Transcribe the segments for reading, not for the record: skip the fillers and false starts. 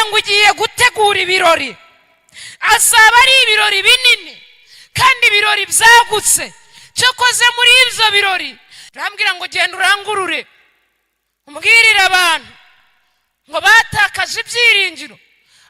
Ngo ugiye gutegura ibirori, azaba ari ibirori binini kandi ibirori byagutse. Cyokoze muri ibyo birori irambwira ngo genda urangurure, umbwirire abantu ngo batakaje ibyiringiro,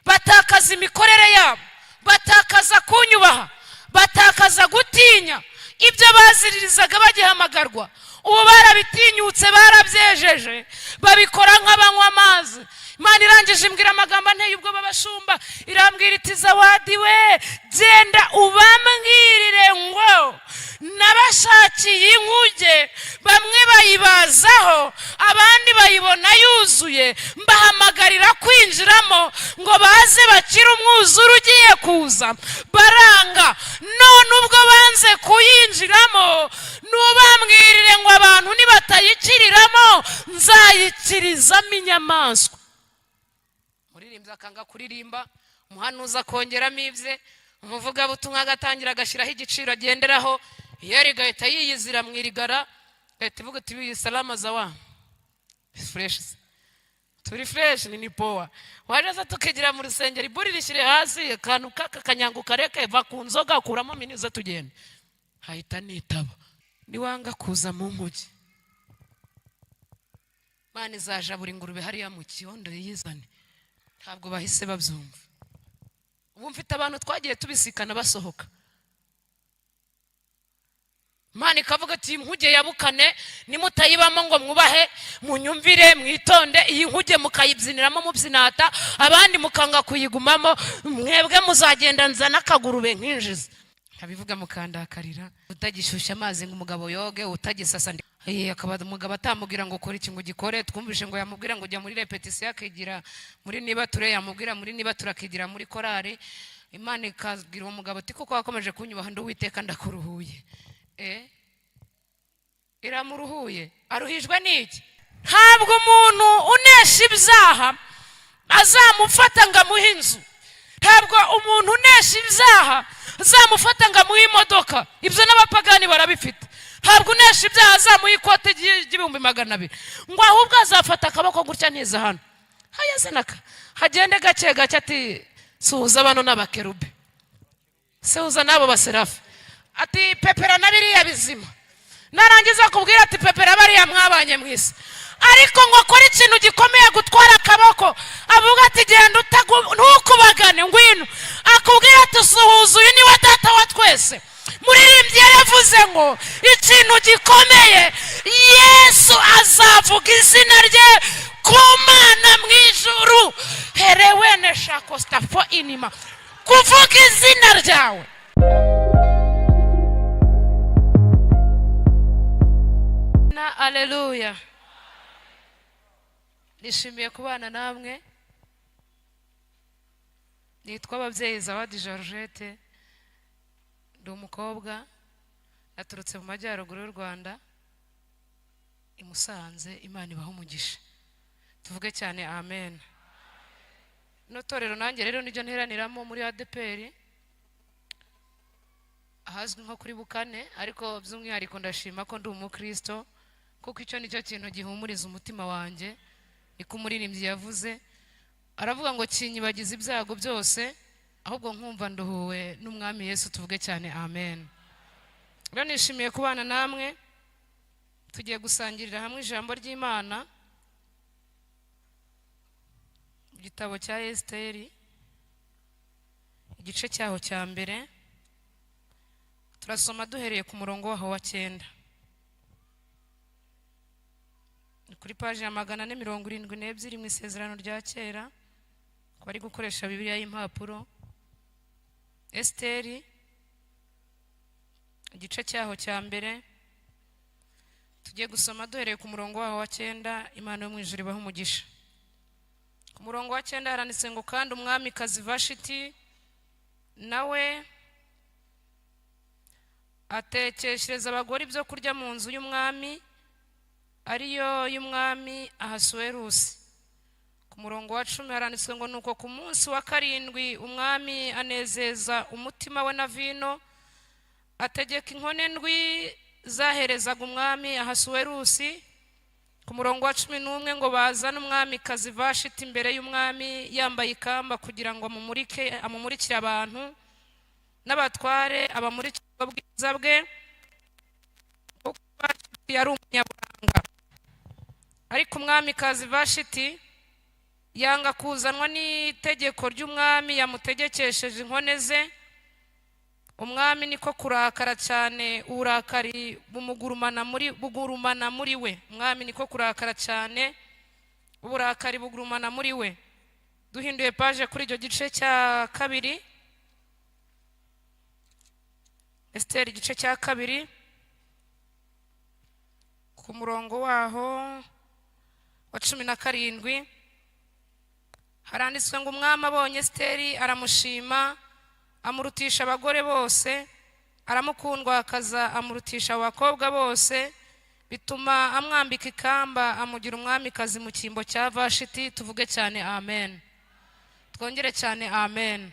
batakaza imikorere yabo, batakaza kunyubaha, batakaza gutinya ibyo baziririzaga bagihamagarwa. Ubu barabitinyutse, barabyejeje, babikora nk'abanywa amazi. Imana irangije imbwira amagambo anteye ubwoba, bashumba. Irambwira iti: "Zawadi we, genda ubambwirire ngo nabashakiye inkuge, bamwe bayibazaho, abandi bayibona yuzuye, mbahamagarira kwinjiramo ngo baze bakire umwuzure ugiye kuza, baranga. None ubwo banze kuyinjiramo, nubambwirire ngo abantu nibatayikiriramo nzayikirizamo inyamaswa." Umuririmbyi akanga kuririmba, umuhanuzi akongeramo ibye, umuvugabutumwa agatangira agashyiraho igiciro agenderaho, iyo rigahita yiyizira mu irigara, igahita ivuga iti: "Iyi salama zawa fresh, turi fresh, ni poa." Waje se tukigira mu rusengero, iburi rishyire hasi, akantu k'aka kanyango kareke, va ku nzoga, kuramo miniza, tugenda. Hahita nitaba. Niwanga kuza mu nkuge, Imana izajabura ingurube hariya mu kiyondo yizane. Ntabwo bahise babyumva. Ubu mfite abantu twagiye tubisikana basohoka. Imana ikavuga ati: "Inkuge ya bukane nimutayibamo ngo mwubahe, munyumvire, mwitonde, iyi nkuge mukayibyiniramo mubyinata, abandi mukanga kuyigumamo, mwebwe muzagenda nzana akagurube nkinjiza." Nkabivuga mukandakarira. Utagishyushya amazi ngo umugabo yoge, utagisasa, akaba umugabo atamubwira ngo kora iki ngo ugikore. Twumvishe ngo yamubwira ngo ujya muri répétition, akigira muri niba ture, yamubwira muri niba turakigira muri korari. Imana ikabwira uwo mugabo ati: "Kuko wakomeje kunyubaha, ndi Uwiteka, ndakuruhuye." Iramuruhuye, aruhijwe n'iki? Ntabwo umuntu unesha ibyaha azamufata ngo amuhe inzu, ntabwo umuntu unesha ibyaha azamufata ngo amuhe imodoka, ibyo n'abapagani barabifite. Ntabwo unesha ibyaha azamuha ikote ry'ibihumbi 200, ngo ahubwo azafata akaboko gutya ntiza hano hayazenaka, hagende gake gake, ati: "Suhuza bano n'abakerube, suhuza n'abo baserafi," ati: "Pepera na biriya bizima." Narangiza kubwira ati: "Pepera bariya mwabanye mu isi," ariko ngo akore ikintu gikomeye, gutwara akaboko, avuga ati: "Genda ntukubagane, ngwino," akubwira ati: "Suhuza uyu niwe Data wa twese." Muririmbyi yaravuze ngo ikintu gikomeye, Yesu azavuga izina rye ku Mana mu ijuru, herewene shakositafo inima, kuvuga izina ryawe. Na aleluya! Nishimiye kubana namwe. Nitwa Ababyeyi Zawadi Georgette, ndi umukobwa, naturutse mu majyaruguru y'u Rwanda, i Musanze. Imana ibaha umugisha. Tuvuge cyane amen. Ino torero nanjye rero niryo nteraniramo muri ADEPR, ahazwi nko kuri Bukane. Ariko by'umwihariko ndashima ko ndi umukristo, kuko icyo nicyo kintu gihumuriza umutima wanjye. Niko umuririmbyi yavuze, aravuga ngo kinyibagiza ibyago byose, ahubwo nkumva nduhuwe n'Umwami Yesu. Tuvuge cyane amen. Rero nishimiye kubana namwe. Tugiye gusangirira hamwe ijambo ry'Imana mu gitabo cya Esiteri, igice cyaho cya mbere. Turasoma duhereye ku murongo waho wa 9. Ni kuri paji ya 472 mu Isezerano rya Kera, ku bari gukoresha Bibiliya y'impapuro. Esiteri, igice cyaho cya mbere, tugiye gusoma duhereye ku murongo waho wa 9. Imana yo mu ijuru ibahe umugisha. Ku murongo wa 9 haranditse ngo: "Kandi umwamikazi Vashiti nawe atekeshereza abagore ibyo kurya mu nzu y'umwami, ariyo y'umwami Ahasuwerusi." Ku murongo wa 10 haranditswe ngo: "Nuko ku munsi wa karindwi umwami anezeza umutima we na vino, ategeka inkone ndwi zaherezaga umwami Ahasuwerusi Ku murongo wa 11 ngo bazane umwamikazi Vashiti imbere y'umwami yambaye ikamba, kugira ngo amumurike, amumurikire abantu n'abatware, abamurikire ubwiza bwe, kuko Vashiti yari umunyaburanga. Ariko umwamikazi Vashiti yanga kuzanwa n'itegeko ry'umwami yamutegekesheje inkone ze. Umwami niko kurakara cyane, uburakari bumugurumana muri bugurumana muri we. Umwami niko kurakara cyane, uburakari bugurumana muri we. Duhinduye page kuri icyo gice cya kabiri, Esiteri igice cya kabiri, ku murongo waho wa 17, haranditswe ngo: "Umwami abonye Esiteri aramushima, amurutisha abagore bose, aramukundwakaza, amurutisha abo bakobwa bose, bituma amwambika ikamba, amugira umwamikazi mu cyimbo cya Vashiti." Tuvuge cyane amen. Twongere cyane amen.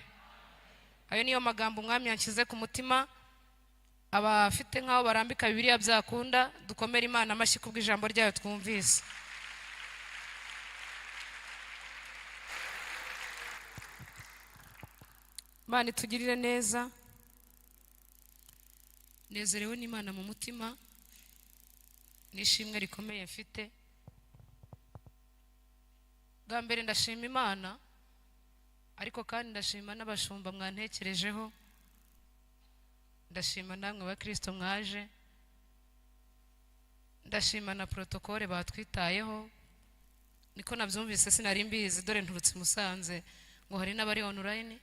Ayo niyo magambo umwami yanshyize ku mutima. Abafite nk'aho barambika Bibiliya byakunda, dukomere Imana amashyi kubw'ijambo ryayo twumvise. Imana itugirire neza. Nezerewe n'Imana mu mutima, n'ishimwe rikomeye mfite. Bwa mbere ndashima Imana, ariko kandi ndashima n'abashumba mwantekerejeho, ndashima namwe bakristo mwaje, ndashima na protokole batwitayeho. Niko nabyumvise, sinari mbizi, dore nturutse i Musanze ngo hari n'abari online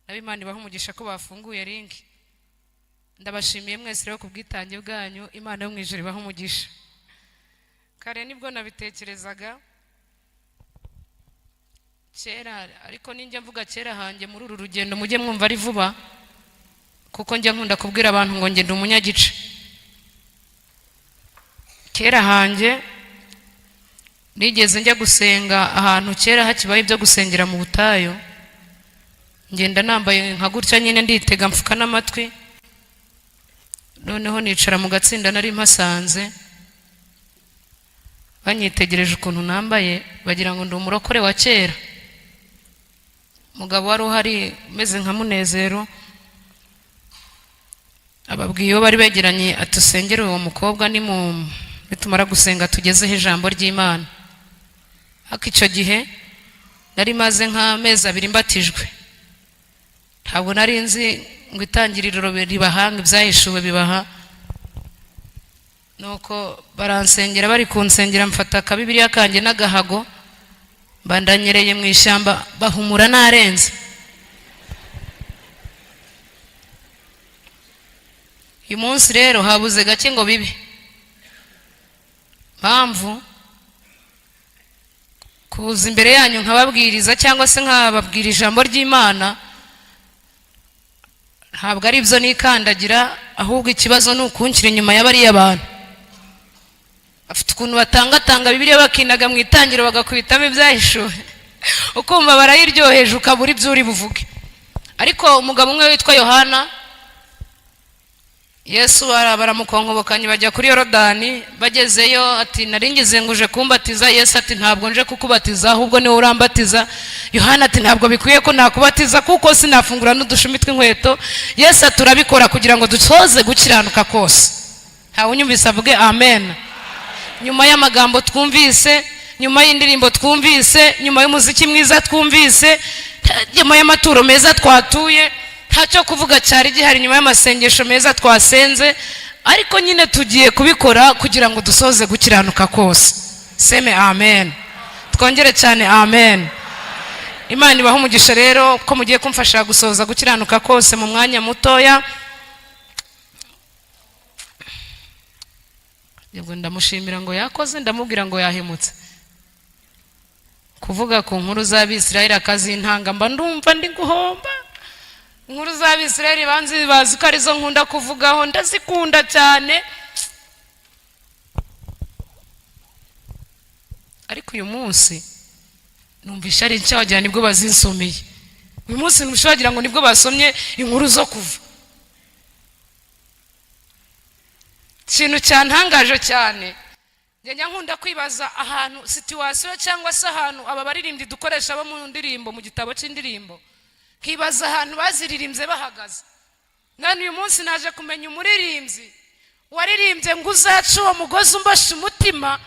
nabo. Imana ibaha umugisha ko bafunguye link. Ndabashimiye mwese rero ku bwitange bwanyu. Imana yo mu ijuru ibaha umugisha. Kare nibwo nabitekerezaga kera, ariko ninjya mvuga kera hanjye muri uru rugendo, mujye mwumva ari vuba, kuko njya nkunda kubwira abantu ngo ngenda umunyagice. Kera hanjye nigeze njya gusenga ahantu kera hakibaho ibyo gusengera mu butayu. Ngenda nambaye nka gutya nyine, nditega, mfuka n'amatwi, noneho nicara mu gatsinda nari mpasanze. Banyitegereje ukuntu nambaye, bagira ngo ndi umurokore wa kera. Umugabo wari uhari umeze nka Munezero ababwiye uwo bari begeranye ati: "Usengere uwo mukobwa, ni mu nitumara gusenga tugezeho ijambo ry'Imana." Ariko icyo gihe nari maze nk'amezi 2 mbatijwe, ntabwo nari nzi ngo itangiriro ribahanga, ibyahishuwe bibaha. Nuko baransengera, bari kunsengera mfata akabibiriya kanjye n'agahago, mbandanyereye mu ishyamba, bahumura narenze. Uyu munsi rero habuze gake ngo bibe mpamvu kuza imbere yanyu nkababwiriza cyangwa se nkababwira ijambo ry'Imana. Ntabwo ari ibyo nikandagira, ahubwo ikibazo ni ukunshyira inyuma y'abariya bantu bafite ukuntu batangatanga Bibiliya, bakinaga mu itangiro, bagakubitamo ibyahishuwe, ukumva barayiryoheje, ukabura ibyo uri buvuge. Ariko umugabo umwe witwa Yohana, Yesu baramukonkobokanye bajya kuri Yorodani. Bagezeyo ati: "Nari ngize ngo uje kumbatiza." Yesu ati: "Ntabwo nje kukubatiza, ahubwo niwe urambatiza." Yohana ati: "Ntabwo bikwiye ko nakubatiza, kuko sinafungura n'udushumi tw'inkweto." Yesu ati: "Urabikora kugira ngo dusoze gukiranuka kose." Ntawe unyumvise avuge amen. Nyuma y'amagambo twumvise, nyuma y'indirimbo twumvise, nyuma y'umuziki mwiza twumvise, nyuma y'amaturo meza twatuye, ntacyo kuvuga cyari gihari, nyuma y'amasengesho meza twasenze, ariko nyine tugiye kubikora kugira ngo dusoze gukiranuka kose. Seme amen. Twongere cyane amen. Imana ibaha umugisha rero ko mugiye kumfasha gusoza gukiranuka kose mu mwanya mutoya. Yego, ndamushimira ngo yakoze, ndamubwira ngo yahemutse kuvuga ku nkuru z'Abisirayeli akazintanga, mba ndumva ndi guhomba. Inkuru z'Abisirayeli banzi bazi ko arizo nkunda kuvugaho, ndazikunda cyane. Ariko uyu munsi numvisha ari nshya, wagira nibwo bazinsomeye. Uyu munsi numvisha wagira ngo nibwo basomye inkuru zo kuva. Ikintu cyantangaje cyane Njya nkunda kwibaza ahantu situation cyangwa se ahantu aba baririmbyi dukoresha bo mu ndirimbo, mu gitabo cy'indirimbo, nkibaza ahantu baziririmbye bahagaze. None uyu munsi naje kumenya umuririmbyi waririmbye ngo "Uzace uwo mugozi umboshe umutima",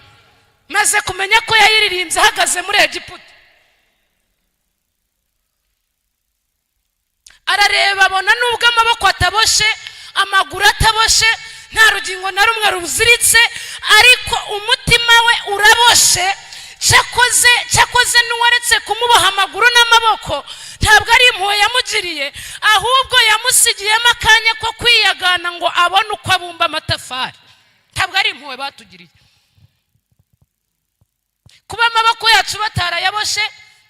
maze kumenya ko yayiririmbye ahagaze muri Egiputa. Arareba abona nubwo amaboko ataboshe, amaguru ataboshe, nta rugingo na rumwe ruziritse, ariko umutima we uraboshe. Cyakoze n'uwaretse kumuboha amaguru n'amaboko ntabwo ari impuhwe yamugiriye, ahubwo yamusigiyemo akanya ko kwiyagana ngo abone uko abumba amatafari. Ntabwo ari impuhwe batugiriye kuba amaboko yacu batarayaboshe,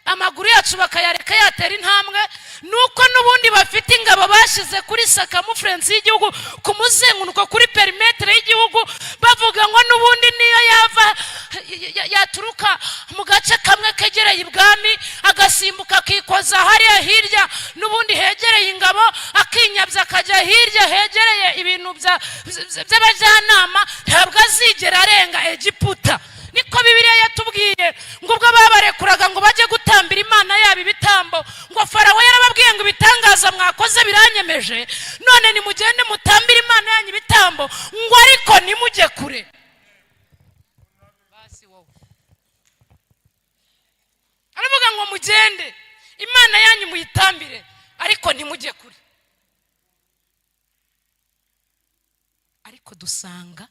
amaguru yacu bakayareka yatera intambwe, nuko n'ubundi bafite ingabo bashyize kuri circumference y'igihugu, ku muzenguruko, kuri périmètre y'igihugu, bavuga ngo n'ubundi niyo yava yaturuka mu gace kamwe kegereye ibwami, agasimbuka akikoza hariya hirya n'ubundi hegereye ingabo, akinyabya akajya hirya hegereye ibintu by'abajyanama, ntabwo azigera arenga Egiputa. Niko Bibiliya yatubwiye ngo ubwo babarekuraga ngo bajye gutambira Imana yabo ibitambo, ngo Farawo yarababwiye ngo "Ibitangaza mwakoze biranyemeje, none nimugende mutambire Imana yanyu ibitambo", ngo ariko ntimujye kure. Basi wowe, aravuga ngo mugende Imana yanyu muyitambire, ariko ntimujye kure. Ariko dusanga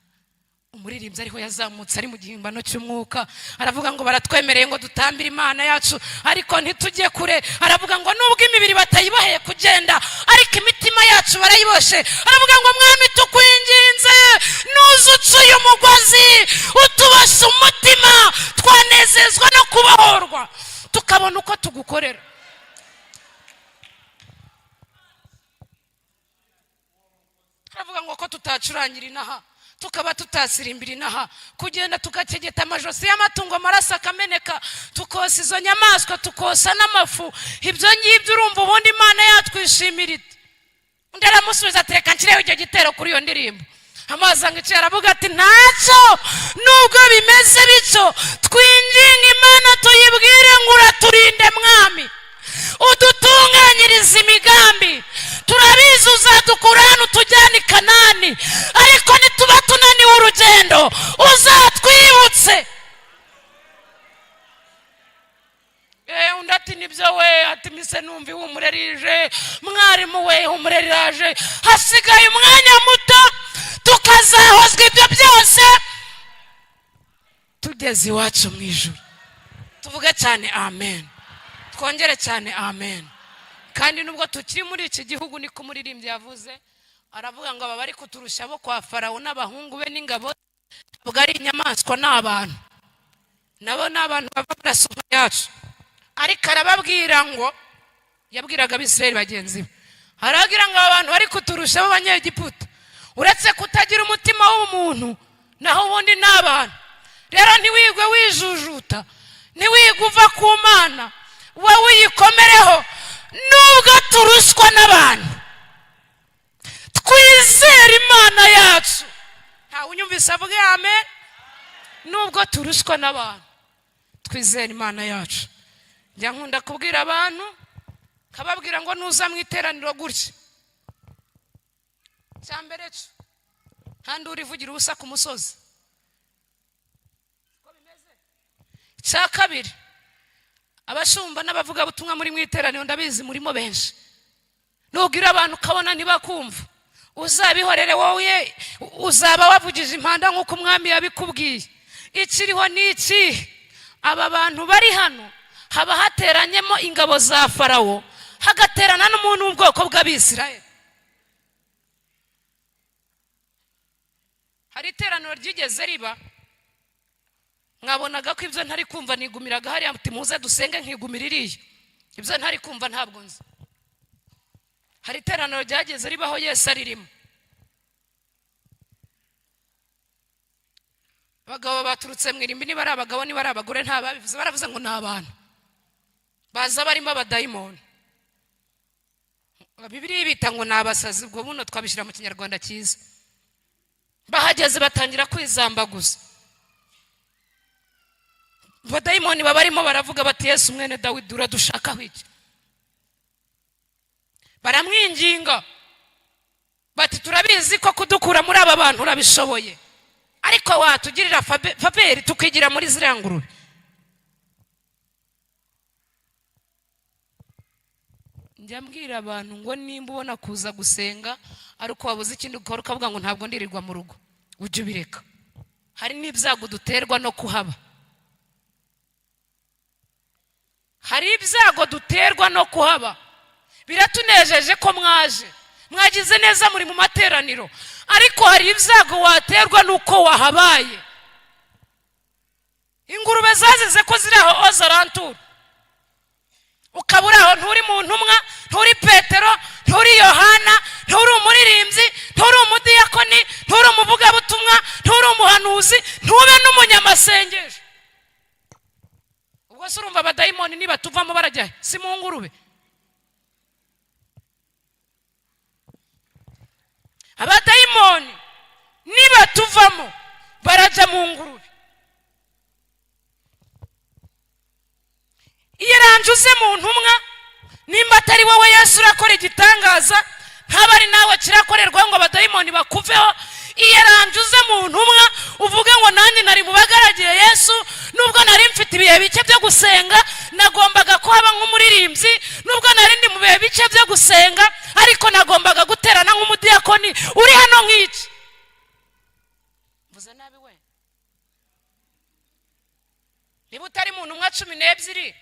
umuririmbyi ariho yazamutse ari mu gihimbano cy'umwuka, aravuga ngo baratwemereye ngo dutambire Imana yacu, ariko ntitujye kure. Aravuga ngo nubwo imibiri batayiboheye kugenda, ariko imitima yacu barayiboshe. Aravuga ngo "Mwami, tukwinginze, nuze ucuye umugozi utuboshe umutima, twanezezwa no kubohorwa tukabona uko tugukorera." Aravuga ngo ko tutacurangira inaha, tukaba tutasirimbira inaha, kugenda tugakegeta amajosi y'amatungo, amaraso akameneka, tukosa izo nyamaswa, tukosa n'amafu, ibyo ngibyo urumva ubundi Imana yatwishimira ite? Undi aramusubiza ati "Reka nshyireho icyo gitero kuri iyo ndirimbo." Amazi anga, aravuga ati "Ntacyo, nubwo bimeze bityo, twinginga Imana tuyibwire ngo uraturinde Mwami, udutunganyirize imigambi. Turabizi uzadukura hano utujyane i Kanani, ariko nituba tunaniwe urugendo uzatwibutse." Undi ati "Nibyo we", ati "Mise numva ihumure rije, mwarimu we, ihumure riraje, hasigaye umwanya muto tukazahozwa ibyo byose tugeze iwacu mu ijuru." Tuvuge cyane amen, twongere cyane amen. Kandi nubwo tukiri muri iki gihugu, niko umuririmbyi yavuze, aravuga ngo aba bari kuturusha bo kwa Farawo n'abahungu be n'ingabo ntabwo ari inyamaswa, ni abantu, nabo ni abantu bava amaraso yacu. Ariko arababwira ngo, yabwiraga Abisirayeli bagenzi be, arababwira ngo aba bantu bari kuturusha b'Abanyegiputa, uretse kutagira umutima w'umuntu, naho ubundi ni abantu. Rero ntiwigwe wijujuta, ntiwigwe uva ku Mana, wowe uyikomereho. Nubwo turuswa n'abantu, twizere Imana yacu. Ntawe unyumvise avuge amen. Nubwo turuswa n'abantu, twizere Imana yacu. Njya nkunda kubwira abantu, kababwira ngo nuza mu iteraniro gutya, cya mbere cyo nta nduru ivugira ubusa ku musozi. Icya kabiri, abashumba n'abavugabutumwa muri mu iteraniro, ndabizi murimo benshi, nubwira abantu ukabona ntibakumva, uzabihorere, wowe uzaba wavugije impanda nk'uko umwami yabikubwiye. Ikiriho ni iki? Aba bantu bari hano, haba hateranyemo ingabo za Farawo, hagaterana n'umuntu w'ubwoko bw'Abisirayeli. Hari iteraniro ryigeze riba, mwabonaga ko ibyo ntari kumva nigumiraga hariya, muti muze dusenge, nkigumira iriya, ibyo ntari kumva ntabwo nzi. Hari iteraniro ryageze ribaho Yesu aririmo. Abagabo baturutse mu irimbi, niba ari abagabo niba ari abagore ntababivuze, baravuze ngo ni abantu baza barimo abadayimoni, Bibiliya bita ngo ni abasazi, ubwo buno twabishyira mu Kinyarwanda cyiza. Bahageze batangira kwizambaguza. Abadayimoni babarimo baravuga bati: "Yesu mwene Dawidi, uradushakaho iki?" Baramwinginga bati: "Turabizi ko kudukura muri aba bantu urabishoboye, ariko watugirira faveur tukigira muri ziriya ngurube." Njya mbwira abantu ngo nimba ubona kuza gusenga ariko wabuze ikindi ukora, ukavuga ngo ntabwo ndirirwa mu rugo, ujye ubireka. Hari n'ibyago duterwa no kuhaba, hari ibyago duterwa no kuhaba. Biratunejeje ko mwaje, mwagize neza, muri mu materaniro, ariko hari ibyago waterwa n'uko wahabaye. Ingurube zazize ko ziri aho ozarantura, ukaba uri aho, nturi mu ntumwa, nturi Petero, nturi Yohana, nturi umuririmbyi, nturi umudiyakoni, nturi umuvugabutumwa, nturi umuhanuzi, ntube n'umunyamasengesho. Ubwo se urumva abadayimoni niba tuvamo barajya he? Si mu ngurube? Abadayimoni niba tuvamo barajya mu ngurube. Iyo uze mu ntumwa, nimba atari wowe Yesu urakora igitangaza, ntaba ari nawe kirakorerwa ngo abadayimoni bakuveho. Iyo uze mu ntumwa uvuge ngo nanjye nari mu bagaragiye Yesu, nubwo nari mfite ibihe bike byo gusenga, nagombaga kuhaba nk'umuririmbyi, nubwo nari ndi mu bihe bike byo gusenga, ariko nagombaga guterana nk'umudiyakoni uri hano nk'iki. Mvuze nabi we? Niba utari mu ntumwa 12,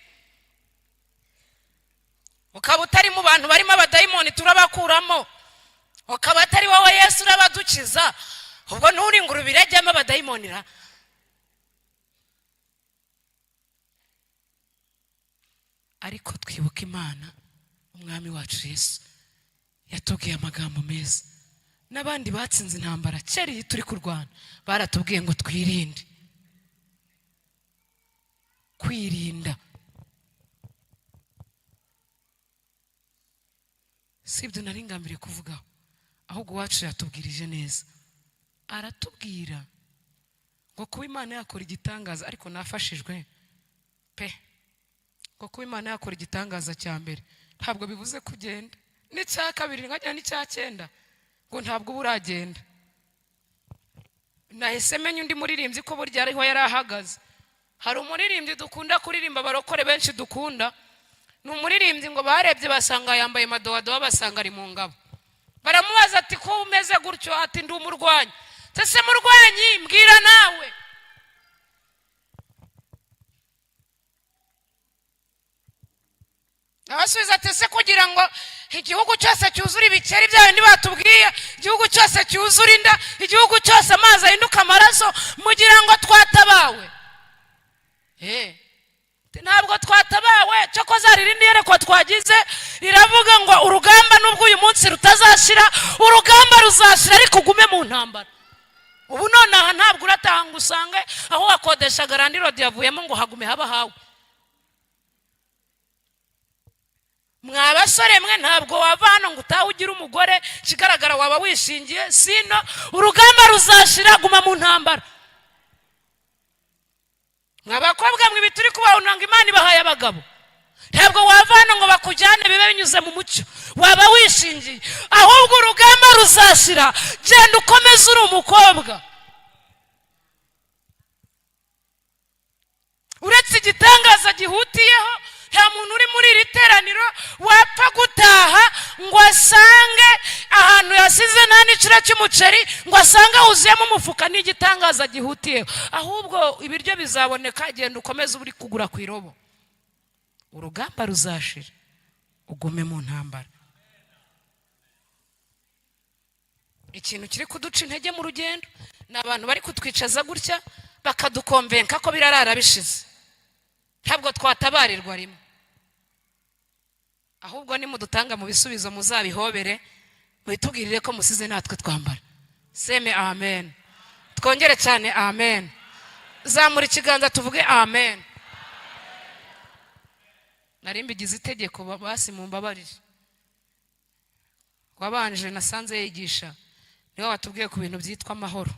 ukaba utari mu bantu barimo abadayimoni turabakuramo, ukaba atari wowe Yesu urabadukiza, ubwo nturi ingurube irajyamo abadayimoni ra? Ariko twibuke Imana, Umwami wacu Yesu yatubwiye amagambo meza, n'abandi batsinze intambara kera iyi turi kurwana baratubwiye ngo twirinde. Kwirinda si ibyo nari ngambiriye kuvugaho, ahubwo uwacu yatubwirije neza, aratubwira ngo kuba Imana yakora igitangaza, ariko nafashijwe pe, ngo kuba Imana yakora igitangaza cya mbere ntabwo bivuze kugenda, n'icya kabiri nkajya n'icya cyenda, ngo ntabwo uba uragenda. Nahise menya undi muririmbyi ko burya ariho yari ahagaze. Hari umuririmbyi dukunda kuririmba, abarokore benshi dukunda, ni umuririmbyi ngo barebye basanga yambaye madowadowa, basanga ari mu ngabo. Baramubaza ati: "Ko umeze gutyo?" Ati: "Ndi umurwanyi." "Ese murwanyi, mbwira nawe." Abasubiza ati: "Ese kugira ngo igihugu cyose cyuzure ibikeri byayo ntibatubwiye, igihugu cyose cyuzure inda, igihugu cyose amazi ahinduka amaraso, mugira ngo twatabawe?" Ntabwo twatabawe. Cyokoze hari irindi yerekwa twagize riravuga ngo urugamba nubwo uyu munsi rutazashira, urugamba ruzashira, ariko ugume mu ntambara. Ubu nonaha ntabwo urataha ngo usange aho wakodeshaga landlord yavuyemo ngo hagume haba hawe. Mwa basore mwe, ntabwo wava hano ngo utahe ugire umugore, ikigaragara waba wishingiye sino. Urugamba ruzashira, guma mu ntambara. Mwa bakobwa mwe, ibi turi kubahunga ngo Imana ibahaye abagabo, ntabwo wava hano ngo bakujyane bibe binyuze mu mucyo, waba wishingiye. Ahubwo urugamba ruzashira, genda ukomeze uri umukobwa. Uretse igitangaza gihutiyeho, nta muntu uri muri iri teraniro wapfa gutaha ngo asange ahantu yasize nta n'ikiro cy'umuceri, ngo asange huzuyemo umufuka. Ni igitangaza gihutiyeho. Ahubwo ibiryo bizaboneka, genda ukomeze uri kugura ku irobo. Urugamba ruzashira, ugume mu ntambara. Ikintu kiri kuduca intege mu rugendo ni abantu bari kutwicaza gutya bakadukomvenka ko birarara bishize, ntabwo twatabarirwa rimwe. Ahubwo nimudutanga mu bisubizo muzabihobere, mwitubwirire ko musize natwe twambara. Seme amen, twongere cyane amen. Zamura ikiganza tuvuge amen. Nari mbigize itegeko, basi mumbabarire. Wabanje nasanze yigisha niwe watubwiye ku bintu byitwa amahoro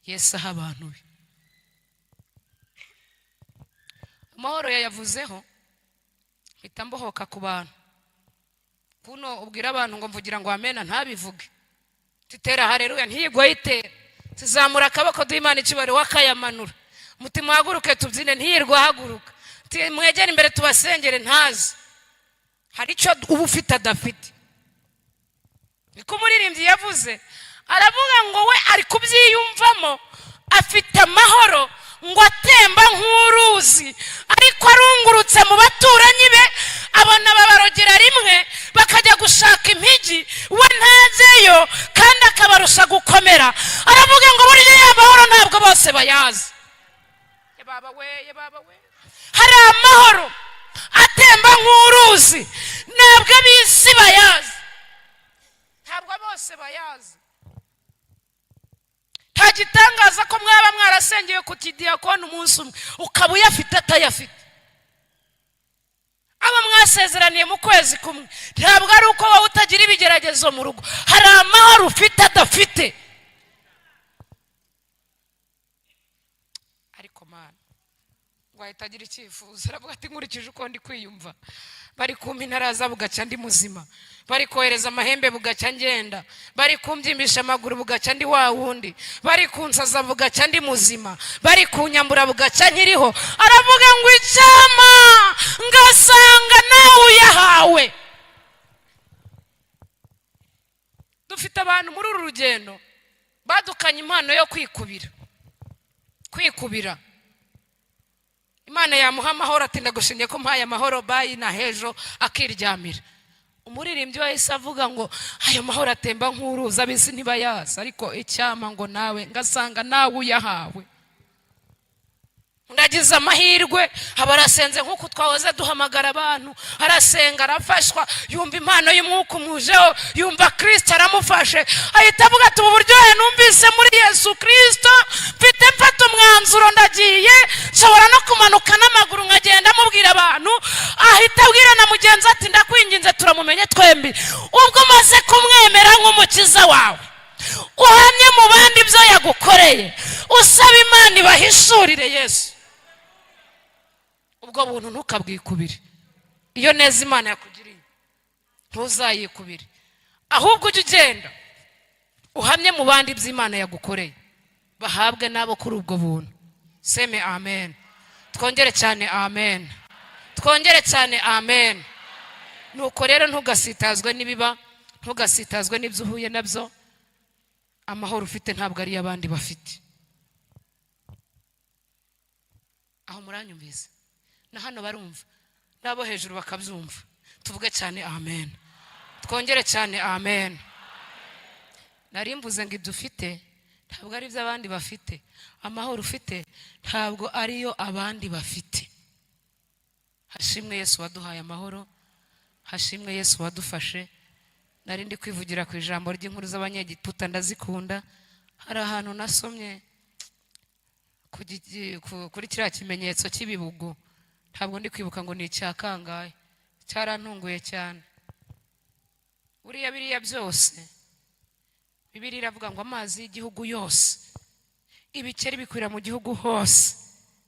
Yesu aha abantu be. Amahoro yayavuzeho, mpita mbohoka ku bantu. Kuno ubwira abantu ngo mvugira ngo amena, ntabivuge. Tutera hareruya, ntiyigwe ayitera. Tuzamura akaboko duha Imana icyubahiro, wakayamanura. Mutima uhaguruke tubyine, ntiyirwe ahaguruka. Mwegere imbere tubasengere, ntazi. Hari icyo uba ufite adafite. Niko umuririmbyi yavuze, aravuga ngo we ari kubyiyumvamo, afite amahoro ngo atemba nk'uruzi, ariko arungurutse mu baturanyi be abona babarogera rimwe bakajya gushaka impigi, we ntajyeyo kandi akabarusha gukomera. Aravuga ngo burya ya mahoro ntabwo bose bayazi. Ye baba we, ye baba we, hari amahoro atemba nk'uruzi, ntabwo ab'isi bayazi, ntabwo bose bayazi. Nta gitangaza ko mwaba mwarasengeye ku kidiyakoni umunsi umwe, ukaba uyafite atayafite. Abo mwasezeraniye mu kwezi kumwe, ntabwo ari uko wowe utagira ibigeragezo mu rugo, hari amahoro ufite adafite. Ariko Mana, ngo ahita agira icyifuzo, aravuga ati: "Nkurikije uko ndi kwiyumva, bari kumpa intaraza bugacya ndi muzima, bari kohereza amahembe bugacya ngenda, bari kumbyimbisha amaguru bugacya ndi wa wundi, bari kunsaza bugacya ndi muzima, bari kunyambura bugacya nkiriho." Aravuga ngo icyampa ngasanga nawe uyahawe. Dufite abantu muri uru rugendo badukanye impano yo kwikubira, kwikubira. Imana yamuha amahoro, ati: "Ndagushimye ko mpaye amahoro, bye na hejo," akiryamira. Umuririmbyi wahise avuga ngo ayo mahoro atemba nk'uruzi, ab'isi ntibayazi, ariko icyampa ngo nawe ngasanga nawe uyahawe. Ndagize amahirwe, aba arasenze nk'uko twahoze duhamagara abantu, arasenga, arafashwa, yumva impano y'umwuka umujeho, yumva Kirisito aramufashe, ahita avuga ati: "Ubu buryohe numvise muri Yesu Kirisito, mfite mfata umwanzuro, ndagiye, nshobora no kumanuka n'amaguru nkagenda mubwira abantu." Ahita abwira na mugenzi ati: "Ndakwinginze, turamumenye twembi, ubwo umaze kumwemera nk'umukiza wawe, uhamye mu bandi ibyo yagukoreye, usaba Imana ibahishurire Yesu." Ubwo buntu ntukabwikubire. Iyo neza Imana yakugiriye ntuzayikubire, ahubwo ujye ugenda uhamye mu bandi ibyo Imana yagukoreye, bahabwe nabo kuri ubwo buntu. Seme amen. Twongere cyane amen. Twongere cyane amen. Nuko rero ntugasitazwe n'ibiba, ntugasitazwe n'ibyo uhuye nabyo. Amahoro ufite ntabwo ariyo abandi bafite. Aho muranyumvise? Na hano barumva, n'abo hejuru bakabyumva. Tuvuge cyane amen. Twongere cyane amen. Nari mvuze ngo ibyo ufite ntabwo ari ibyo abandi bafite. Amahoro ufite ntabwo ariyo abandi bafite. Hashimwe Yesu waduhaye amahoro, hashimwe Yesu wadufashe. Nari ndi kwivugira ku ijambo ry'inkuru z'Abanyegiputa, ndazikunda. Hari ahantu nasomye kuri kiriya kimenyetso cy'ibibugu, ntabwo ndi kwibuka ngo ni icya kangahe, cyarantunguye cyane. Buriya biriya byose, Bibiliya iravuga ngo amazi y'igihugu yose, ibikeri bikwira mu gihugu hose.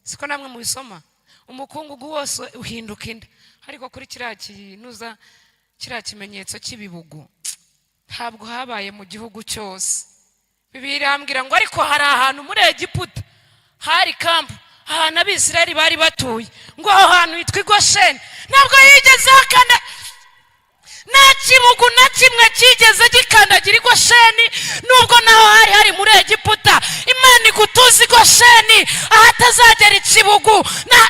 Siko namwe mubisoma? Umukungugu wose uhinduka inda. Ariko kuri kiriya kinuza, kiriya kimenyetso cy'ibibugu, ntabwo habaye mu gihugu cyose. Bibiliya irambwira ngo ariko hari ahantu muri Egiputa hari camp, ahantu Abisirayeli bari batuye, ngo aho hantu hitwa i Gosheni, ntabwo yigeze hakanda, nta kibugu na kimwe cyigeze gikandagira i Gosheni, nubwo naho hari hari muri Egiputa. Imana igutuza i Gosheni ahatazagera ikibugu. Na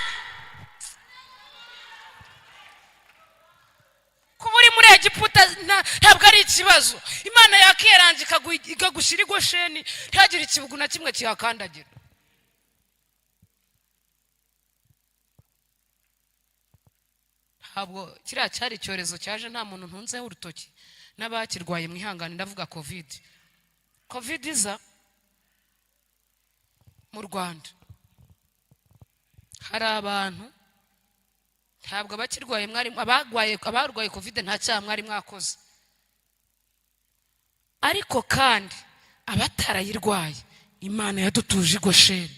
kuba uri muri Egiputa ntabwo ari ikibazo. Imana yakiranje ikagushyira i Gosheni, ntihagire ikibugu na kimwe kihakandagira. Ntabwo kiriya cyari icyorezo cyaje, nta muntu ntunzeho urutoki n'abakirwaye mwihangane, ndavuga COVID. COVID iza mu Rwanda, hari abantu, ntabwo abakirwaye mwari abarwaye COVID, nta cyaha mwari mwakoze, ariko kandi abatarayirwaye, Imana yadutuje i Gosheni.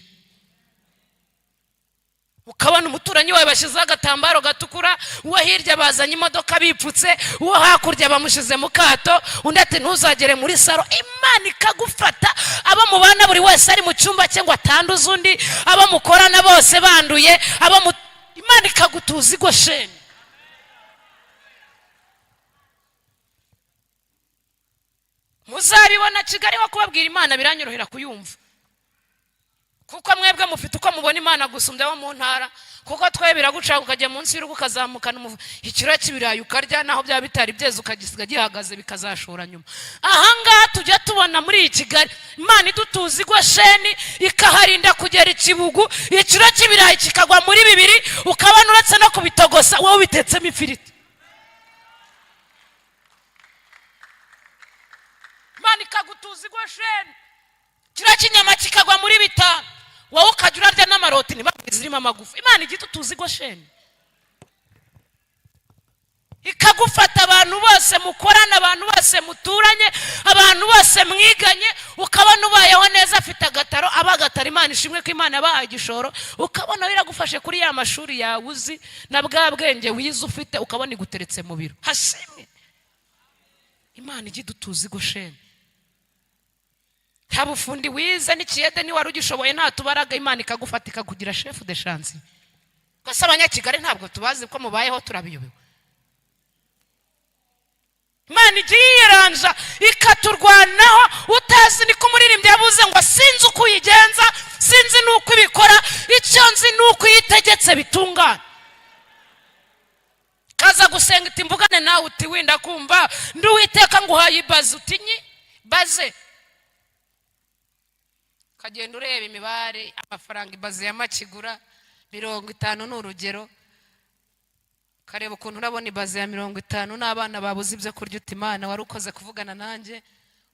Ukabona umuturanyi wawe bashyizeho agatambaro gatukura, uwo hirya bazanye imodoka bipfutse, uwo hakurya bamushyize mu kato, undi ati ntuzagere muri saro. Imana ikagufata, abo mubana buri wese ari mu cyumba cye ngo atanduze undi, abo mukorana bose banduye, abo mu Imana ikagutuza i Gosheni. Muzabibona Kigali, nko kubabwira Imana biranyorohera kuyumva, kuko mwebwe mufite uko mubona Imana gusumbya abo mu ntara, kuko twe biraguca ukajya munsi y'urugo ukazamukana ikiro cy'ibirayi ukarya, naho byaba bitari byeze ukagisiga gihagaze bikazashora nyuma. Ahangaha tujya tubona muri iyi Kigali Imana idutuza i Gosheni, ikaharinda kugera ikibugu, ikiro cy'ibirayi kikagwa muri bibiri, ukabona uretse no kubitogosa wowe ubitetsemo ifiriti. Imana ikagutuza i Gosheni, kiriya cy'inyama kikagwa muri 5, wowe ukajya urarya n'amaroti ntibabwize zirimo amagufa. Imana ijya itutuza i Gosheni, ikagufata abantu bose mukorana, abantu bose muturanye, abantu bose mwiganye, ukabona ubayeho neza, afite agataro, aba agataro. Imana ishimwe ko Imana yabahaye igishoro, ukabona biragufashe kuri ya mashuri yawe uzi na bwa bwenge wize ufite, ukabona iguteretse mu biro. Hashimwe Imana ijya idutuza i Gosheni. Nta bufundi wize n'ikiyede niwari ugishoboye, nta tubaraga, Imana ikagufata ikakugira chef de chantier. Gusa abanyakigali ntabwo tubazi ko mubayeho, turabiyobewe. Imana ijya yiyeranja ikaturwanaho utazi. Niko umuririmbyi yavuze ngo sinzi uko uyigenza, sinzi n'uko ibikora, icyo nzi ni uko iyitegetse bitungana. Kaza gusenga iti mvugane nawe, uti winda kumva ndi Uwiteka nguhaye ibaze, uti nyi baze. Ukagenda ureba imibare, amafaranga ibaze ya makigura 50 ni urugero, ukareba ukuntu urabona ibaze ya 50 n'abana babuze ibyo kurya, uti Imana wari ukoze kuvugana nanjye,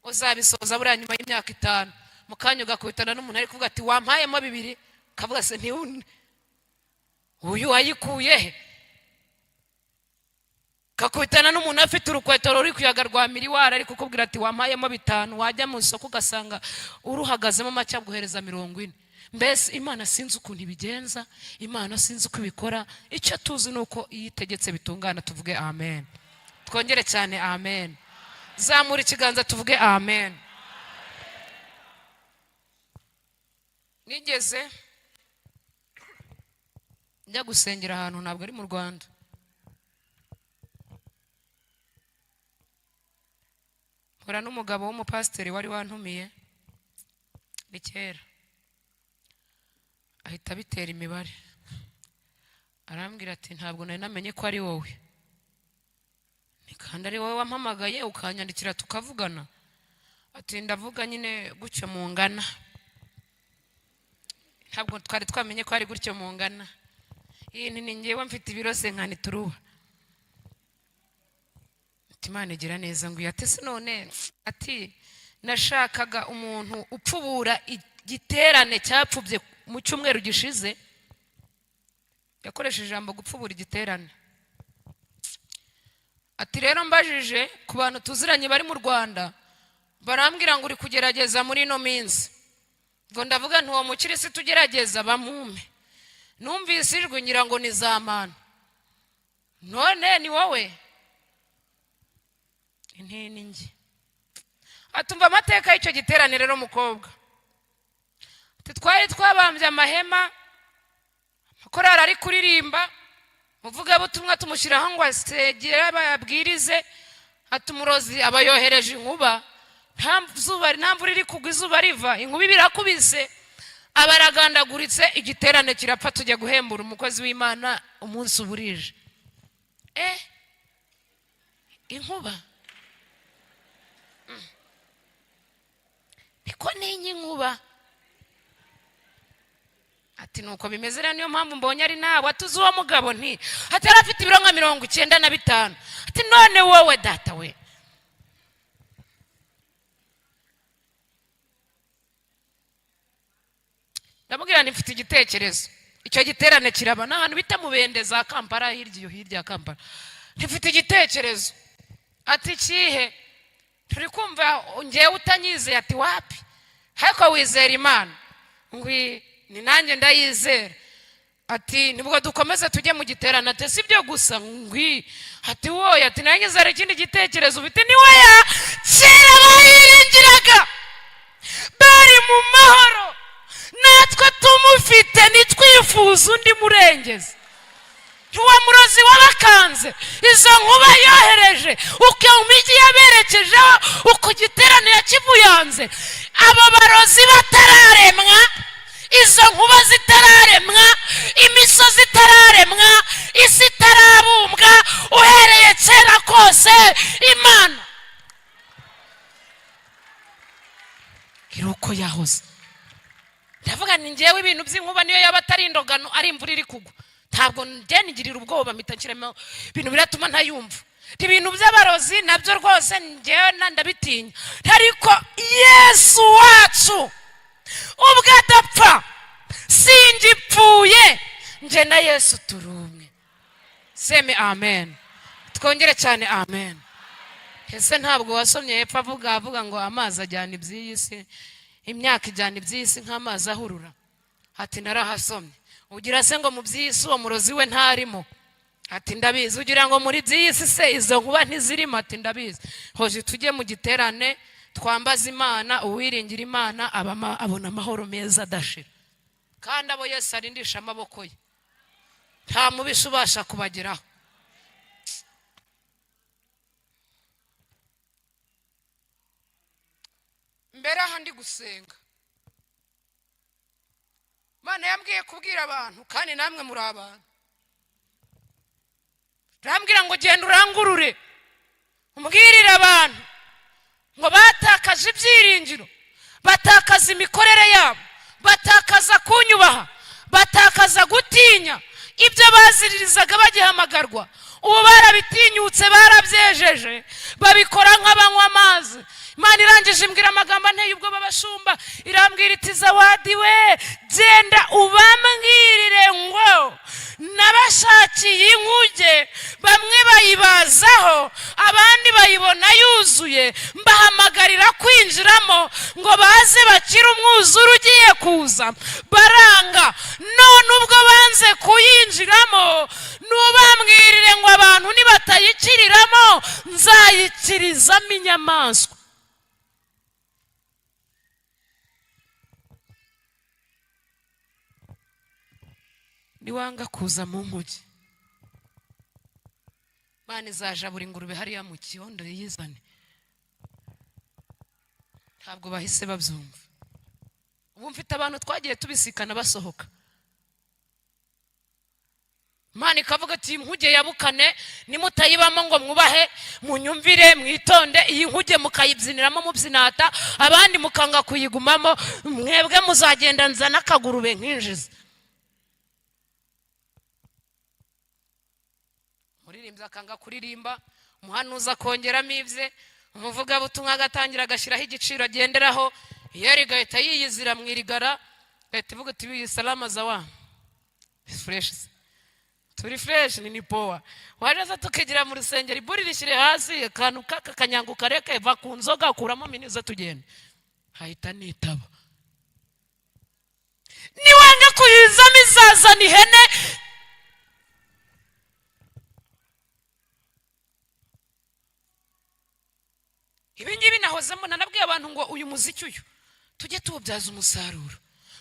uzabisoza buriya nyuma y'imyaka 5. Mu kanya ugakubitana n'umuntu ari kuvuga ati wampayemo 2, ukavuga se ntiwune uyu wayikuye he? Kakubitana n'umuntu afite urukweto ruri kuyaga rwa miriwari ari kukubwira ati wampayemo 5, wajya mu isoko ugasanga uruhagazemo make aguhereza 40. Mbese Imana sinzi ukuntu ibigenza, Imana sinzi uko ibikora, icyo tuzi ni uko iyo itegetse bitungana. Tuvuge amen, twongere cyane amen, zamura ikiganza tuvuge amen. Nigeze njya gusengera ahantu ntabwo ari mu Rwanda, mpura n'umugabo w'umupasiteri wari wantumiye, ni kera, ahita abitera imibare, arambwira ati ntabwo nari namenye ko ari wowe, ni kandi ari wowe wampamagaye ukanyandikira tukavugana. Ati ndavuga nyine gutyo mungana, ntabwo twari twamenye ko ari gutyo mungana, iyi ni ngewe mfite ibiro se nkani turuba. Imana igira neza ngo ati none ati nashakaga umuntu upfubura igiterane cyapfubye mu cyumweru gishize. Yakoresheje ijambo gupfubura igiterane. Ati rero mbajije ku bantu tuziranye bari mu Rwanda, barambwira ngo uri kugerageza muri ino minsi. Ngo ndavuga nti uwo mukirisitu ugerageza bamume. Numvise ijwi ngira ngo ni zamana, none ni wowe nti njye. Atumva amateka y'icyo giterane rero mukobwa. Ati twari twabambye amahema, amakorali ari kuririmba, muvugabutumwa tumushyiraho ngo asegere ababwirize. Ati umurozi aba yohereje inkuba, nta zuba nta mvura iri kugwa, izuba riva, inkuba ibirakubise, abaragandaguritse, igiterane kirapfa, tujya guhembura umukozi w'Imana umunsi uburije. Inkuba niko ntinya inkuba. Ati nuko bimeze rero, niyo mpamvu mbonye ari nawe. Atuzi uwo mugabo nti ati yari afite ibiro nka 95. Ati none wowe data we. Ndamubwira nti mfite igitekerezo. Icyo giterane kiraba n'ahantu bita Mubende za Kampala, hirya iyo hirya ya Kampala. Ntifite igitekerezo. Ati ikihe? Turi kumva ngewe utanyizeye. Ati wapi, ariko wizera Imana? Ngwi ni nanjye ndayizera. Ati nibwo dukomeze tujye mu giterane. Ati si byo gusa ngwi. Ati wowe, ati nanjye hari ikindi gitekerezo ufite. Ni weya, kera bayiringiraga bari mu mahoro, natwe tumufite ntitwifuza undi murengezi. Uwo murozi wabakanze, izo nkuba yohereje, uko imijyi yaberekejeho, uko igiterane yakivuyanze, abo barozi batararemwa, izo nkuba zitararemwa, imisozi itararemwa, isi itarabumbwa, uhereye kera kose Imana iri uko yahoze. Ndavuga ni ngewe, ibintu by'inkuba niyo yaba atari indogano, ari imvura iri kugwa, ntabwo njye nigirira ubwoba, mpita nshyiramo ibintu biratuma ntayumva. Ibintu by'abarozi nabyo rwose ngewe ndabitinya, ariko Yesu wacu ubwo adapfa, singipfuye, njye na Yesu turi umwe. Seme amen, twongere cyane amen. Ese ntabwo wasomye hepfo avuga ngo amazi ajyana iby'iyi si, imyaka ijyana iby'iyi si nk'amazi ahurura? Ati narahasomye. Ugira se ngo mu by'iyi si uwo murozi we ntarimo? Ati ndabizi. Ugira ngo muri by'iyi si se izo nkuba ntizirimo? Ati ndabizi. Hoje tujye mu giterane, twambaze Imana. Uwiringira Imana abona amahoro meza adashira, kandi abo Yesu arindisha amaboko ye nta mubisha ubasha kubageraho. Mbere aha ndi gusenga, Imana yambwiye kubwira abantu, kandi namwe muri abantu, irambwira ngo genda urangurure umbwirire abantu ngo batakaje ibyiringiro, batakaza imikorere yabo, batakaza kunyubaha, batakaza gutinya ibyo baziririzaga bagihamagarwa. Ubu barabitinyutse, barabyejeje, babikora nk'abanywa amazi. Imana irangije imbwira amagambo anteye ubwoba bashumba, irambwira iti Zawadi we, genda ubambwirire ngo nabashakiye inkuge, bamwe bayibazaho, abandi bayibona yuzuye, mbahamagarira kwinjiramo ngo baze bakire umwuzure ugiye kuza, baranga. None ubwo banze kuyinjiramo, nubambwirire ngo abantu nibatayikiriramo nzayikirizamo inyamaswa. Niwanga kuza mu nkuge, Imana izajabura ingurube hariya mu kiyondo yizane. Ntabwo bahise babyumva. Ubu mfite abantu twagiye tubisikana basohoka. Imana ikavuga ati iyi nkuge ya bukane nimutayibamo ngo mwubahe, munyumvire, mwitonde, iyi nkuge mukayibyiniramo mubyinata, abandi mukanga kuyigumamo, mwebwe muzagenda nzana akagurube nkinjiza. Umuririmbyi akanga kuririmba, umuhanuzi akongeramo ibye, umuvugabutumwa agatangira agashyiraho igiciro agenderaho, iyo rigahita yiyizira mu irigara, igahita ivuga ati iyi salama zawa fresh, turi fresh, ni powa. Waje se tukigira mu rusengero, iburi rishyire hasi, akantu k'aka kanyango kareke, va ku nzoga, kuramo miniza tugende, hahita nitaba. Niwanga kuyizamo izazana ihene. Ibi ngibi nahozemo, nanabwiye abantu ngo uyu muziki uyu tujye tuwubyaza umusaruro,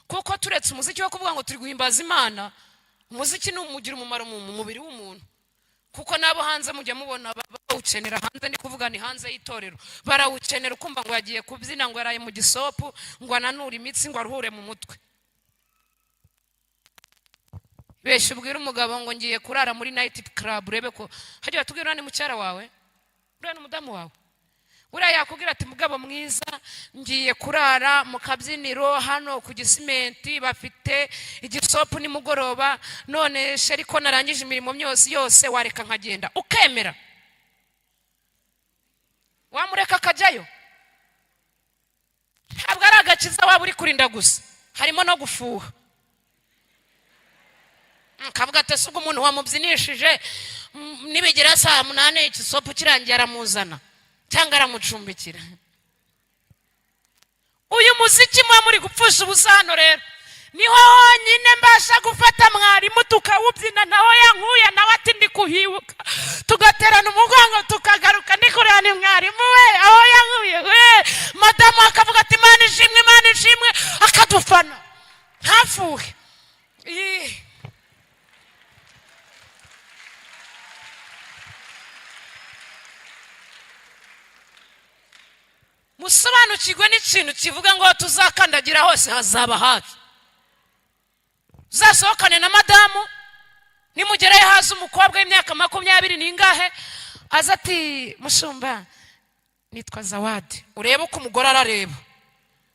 kuko turetse umuziki wo kuvuga ngo turi guhimbaza Imana, umuziki ni umugira umumaro mu mubiri w'umuntu, kuko n'abo hanze mujya mubona bawukenera hanze, ndi kuvuga ni hanze y'itorero, barawukenera, ukumva ngo yagiye kubyina, ngo yaraye mu gisopu, ngo ananure imitsi, ngo aruhure mu mutwe. Besha ubwira umugabo ngo ngiye kurara muri night club, urebe ko hajya batubwira ni mucyara wawe, uriya ni umudamu wawe, uriya yakubwira ati mugabo mwiza ngiye kurara mu kabyiniro hano ku Gisimenti, bafite igisopu nimugoroba, none sheri ko narangije imirimo yose yose wareka nkagenda, ukemera? Wamureka akajyayo? Ntabwo ari agakiza waba uri kurinda gusa, harimo no gufuha. Kavuga ati ese ubwo umuntu wamubyinishije, nibigera saa 8 igisopu kirangiye aramuzana cyangwa aramucumbikira. Uyu muziki muba muri gupfusha ubusa hano rero, Niho honyine mbasha gufata mwarimu tukawubyina, naho yankuye nawe ati ndi kuhibuka, tugaterana umugongo tukagaruka, ndi kureba ni mwarimu we aho yankuye we. Madamu akavuga ati Imana ishimwe, Imana ishimwe, akadufana ntafuhe. Ih. Musobanukirwe n'ikintu kivuga ngo aho tuzakandagira hose hazaba hacu. Uzasohokane na madamu, nimugerayo haza umukobwa w'imyaka 20 n'ingahe, aza ati mushumba nitwa Zawadi, urebe uko umugore arareba,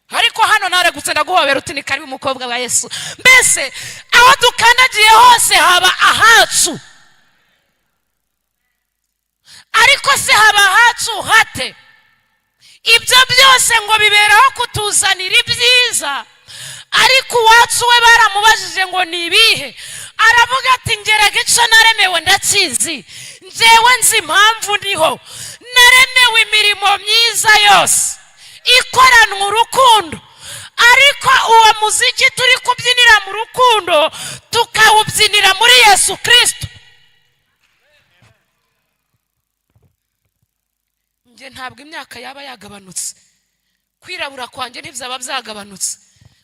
ariko hano naregutse ndaguhobera uti ni karibu umukobwa wa Yesu. Mbese aho dukandagiye hose haba ahacu, ariko se haba ahacu hate? Ibyo byose ngo biberaho kutuzanira ibyiza, ariko uwacu we baramubajije ngo ni ibihe, aravuga ati ngeraga icyo naremewe ndakizi, njyewe nzi impamvu niho naremewe imirimo myiza yose ikoranwa urukundo, ariko uwo muziki turi kubyinira mu rukundo tukawubyinira muri Yesu Kristo. Njye ntabwo imyaka yaba yagabanutse, kwirabura kwanjye ntibyaba byagabanutse,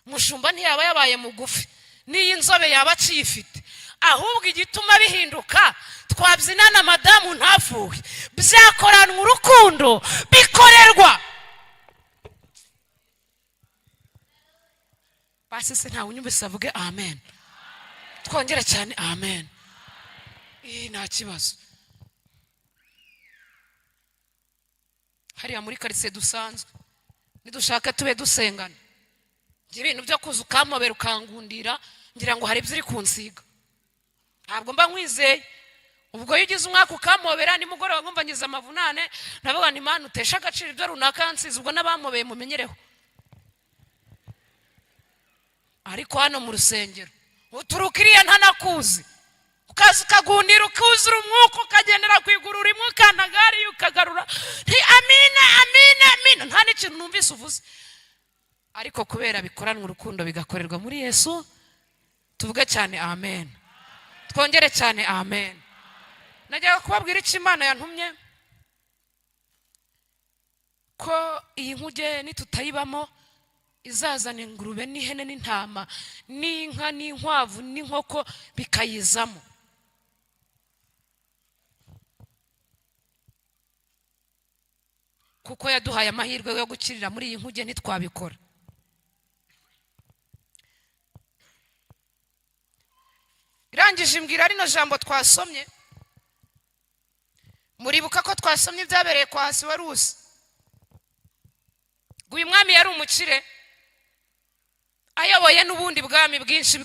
mushumba ntiyaba yabaye mugufi, n'iyi nzobe yaba aciyifite, ahubwo igituma bihinduka twabyinana madamu ntafuhe, byakoranwa urukundo, bikorerwa basi se ntawe unyumvise avuge amen, twongere cyane amen. Iyi nta kibazo. Hariya muri karitsiye dusanzwe nidushaka tube dusengana, njye ibintu byo kuza ukampobera ukangundira ngira ngo hari ibyo uri kunsiga, ntabwo mba nkwizeye. Ubwo iyo ugize umwaka ukampobera nimugoroba nkumva ngize amavunane, ndavuga nti Mana uteshe agaciro ibyo runaka yansize, ubwo n'abampobeye mumenyereho. Ariko hano mu rusengero uturuka iriya ntanakuzi, ukaza ukagundira ukuzura umwuka ukagendera ku iguru rimwe ukandagariye ukagarura nti amina amina amina, nta n'ikintu numvise uvuze. Ariko kubera bikoranwa urukundo bigakorerwa muri Yesu, tuvuge cyane amen, twongere cyane amen. Najyaga kubabwira icyo Imana yantumye, ko iyi nkuge nitutayibamo izazana ingurube n'ihene n'intama n'inka n'inkwavu n'inkoko bikayizamo. Kuko yaduhaye amahirwe yo gukirira muri iyi nkuge ntitwabikora. Irangije imbwira rino jambo twasomye, muribuka ko twasomye ibyabereye kwa Ahasuwerusi. Uyu mwami yari umukire ayoboye n'ubundi bwami bwinshi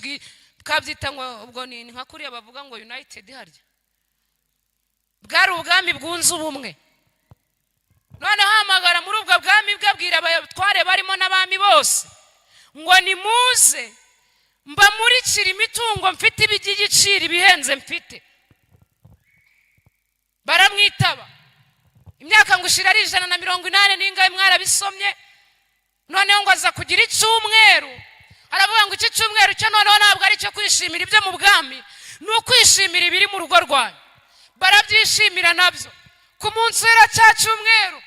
bwabyita ngo ubwo ni nka kuriya bavuga ngo United, harya bwari ubwami bwunze ubumwe. Noneho ahamagara muri ubwo bwami bwe abwira abatware barimo n'abami bose ngo nimuze mbamurikire imitungo mfite iby'igiciro ibihenze mfite. Baramwitaba. Imyaka ngo ishira ari 180 n'ingahe mwarabisomye. Noneho ngo aza kugira icyumweru, aravuga ngo iki cyumweru cyo noneho ntabwo ari icyo kwishimira ibyo mu bwami, ni ukwishimira ibiri mu rugo rwanyu. Barabyishimira nabyo. Ku munsi wera cya cyumweru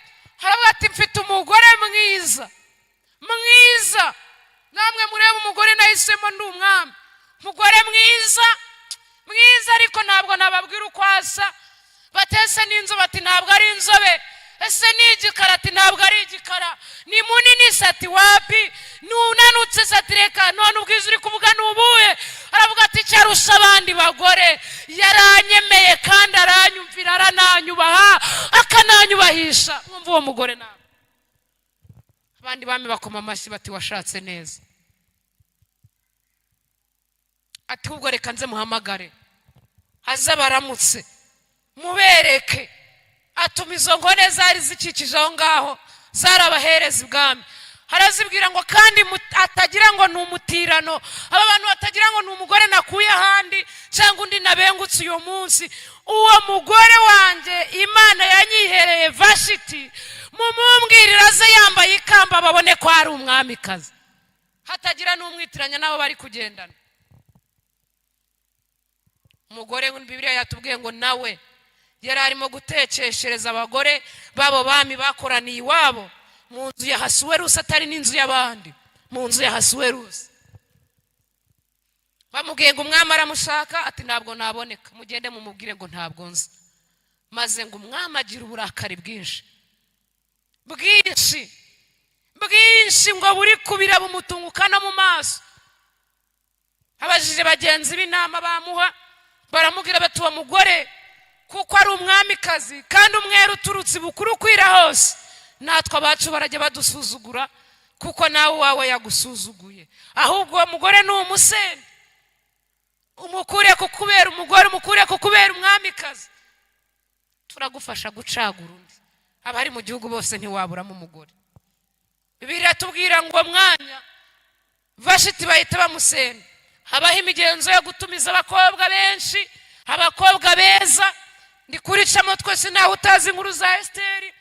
aravuga ati mfite umugore mwiza mwiza, namwe murebe umugore nahisemo ndi umwami, umugore mwiza mwiza, ariko ntabwo nababwira uko asa. Batese n'inzobe ati ntabwo ari inzobe, ese ni igikara ati ntabwo ari igikara, ni munini se ati wapi, ni unanutse se ati reka none ubwiza uri kuvuga ni ubuhe? Aravuga ati cyarusha abandi bagore, yaranyemeye kandi aranyumvira, arananyubaha akananyubahisha. Mwumva uwo mugore nawe. Abandi bami bakoma amashyi bati washatse neza. Ati ubwo reka nze muhamagare aze baramutse mubereke. Atuma izo nkone zari zikikije aho ngaho zarabahereza ibwami, arazibwira ngo kandi atagira ngo ni umutirano, aba bantu batagira ngo ni umugore nakuye ahandi cyangwa undi nabengutse uyu munsi, uwo mugore wanjye Imana yanyihereye Vashiti, mumumbwirira aze yambaye ikamba babone ko ari umwamikazi. Hatagira n'umwitiranya n'abo bari kugendana. Umugore, Bibiliya yatubwiye ngo nawe yari arimo gutekeshereza abagore b'abo bami bakoraniye iwabo mu nzu ya Hasuwerusi, atari n'inzu y'abandi, mu nzu ya Hasuwerusi. Bamubwiye ngo umwami aramushaka, ati: "Ntabwo naboneka, mugende mumubwire ngo ntabwo nzi." Maze ngo umwami agira uburakari bwinshi bwinshi bwinshi, ngo buri kubira bumutunguka no mu maso. Abajije bagenzi b'inama bamuha, baramubwira bati: "Uwo mugore kuko ari umwamikazi kandi umwera uturutse ibukuru ukwira hose, natwe abacu barajya badusuzugura kuko nawe uwawe yagusuzuguye. Ahubwo uwo mugore ni umusende, umukure kukubera umugore, umukure kukubera umwamikazi, turagufasha gucagura undi. Abari mu gihugu bose ntiwaburamo umugore." Bibiliya iratubwira ngo uwo mwanya Vashiti bahita bamusenda. Habaho imigenzo yo gutumiza abakobwa benshi, abakobwa beza. Ndi kuricamo twese, ntawe utazi inkuru za Esiteri.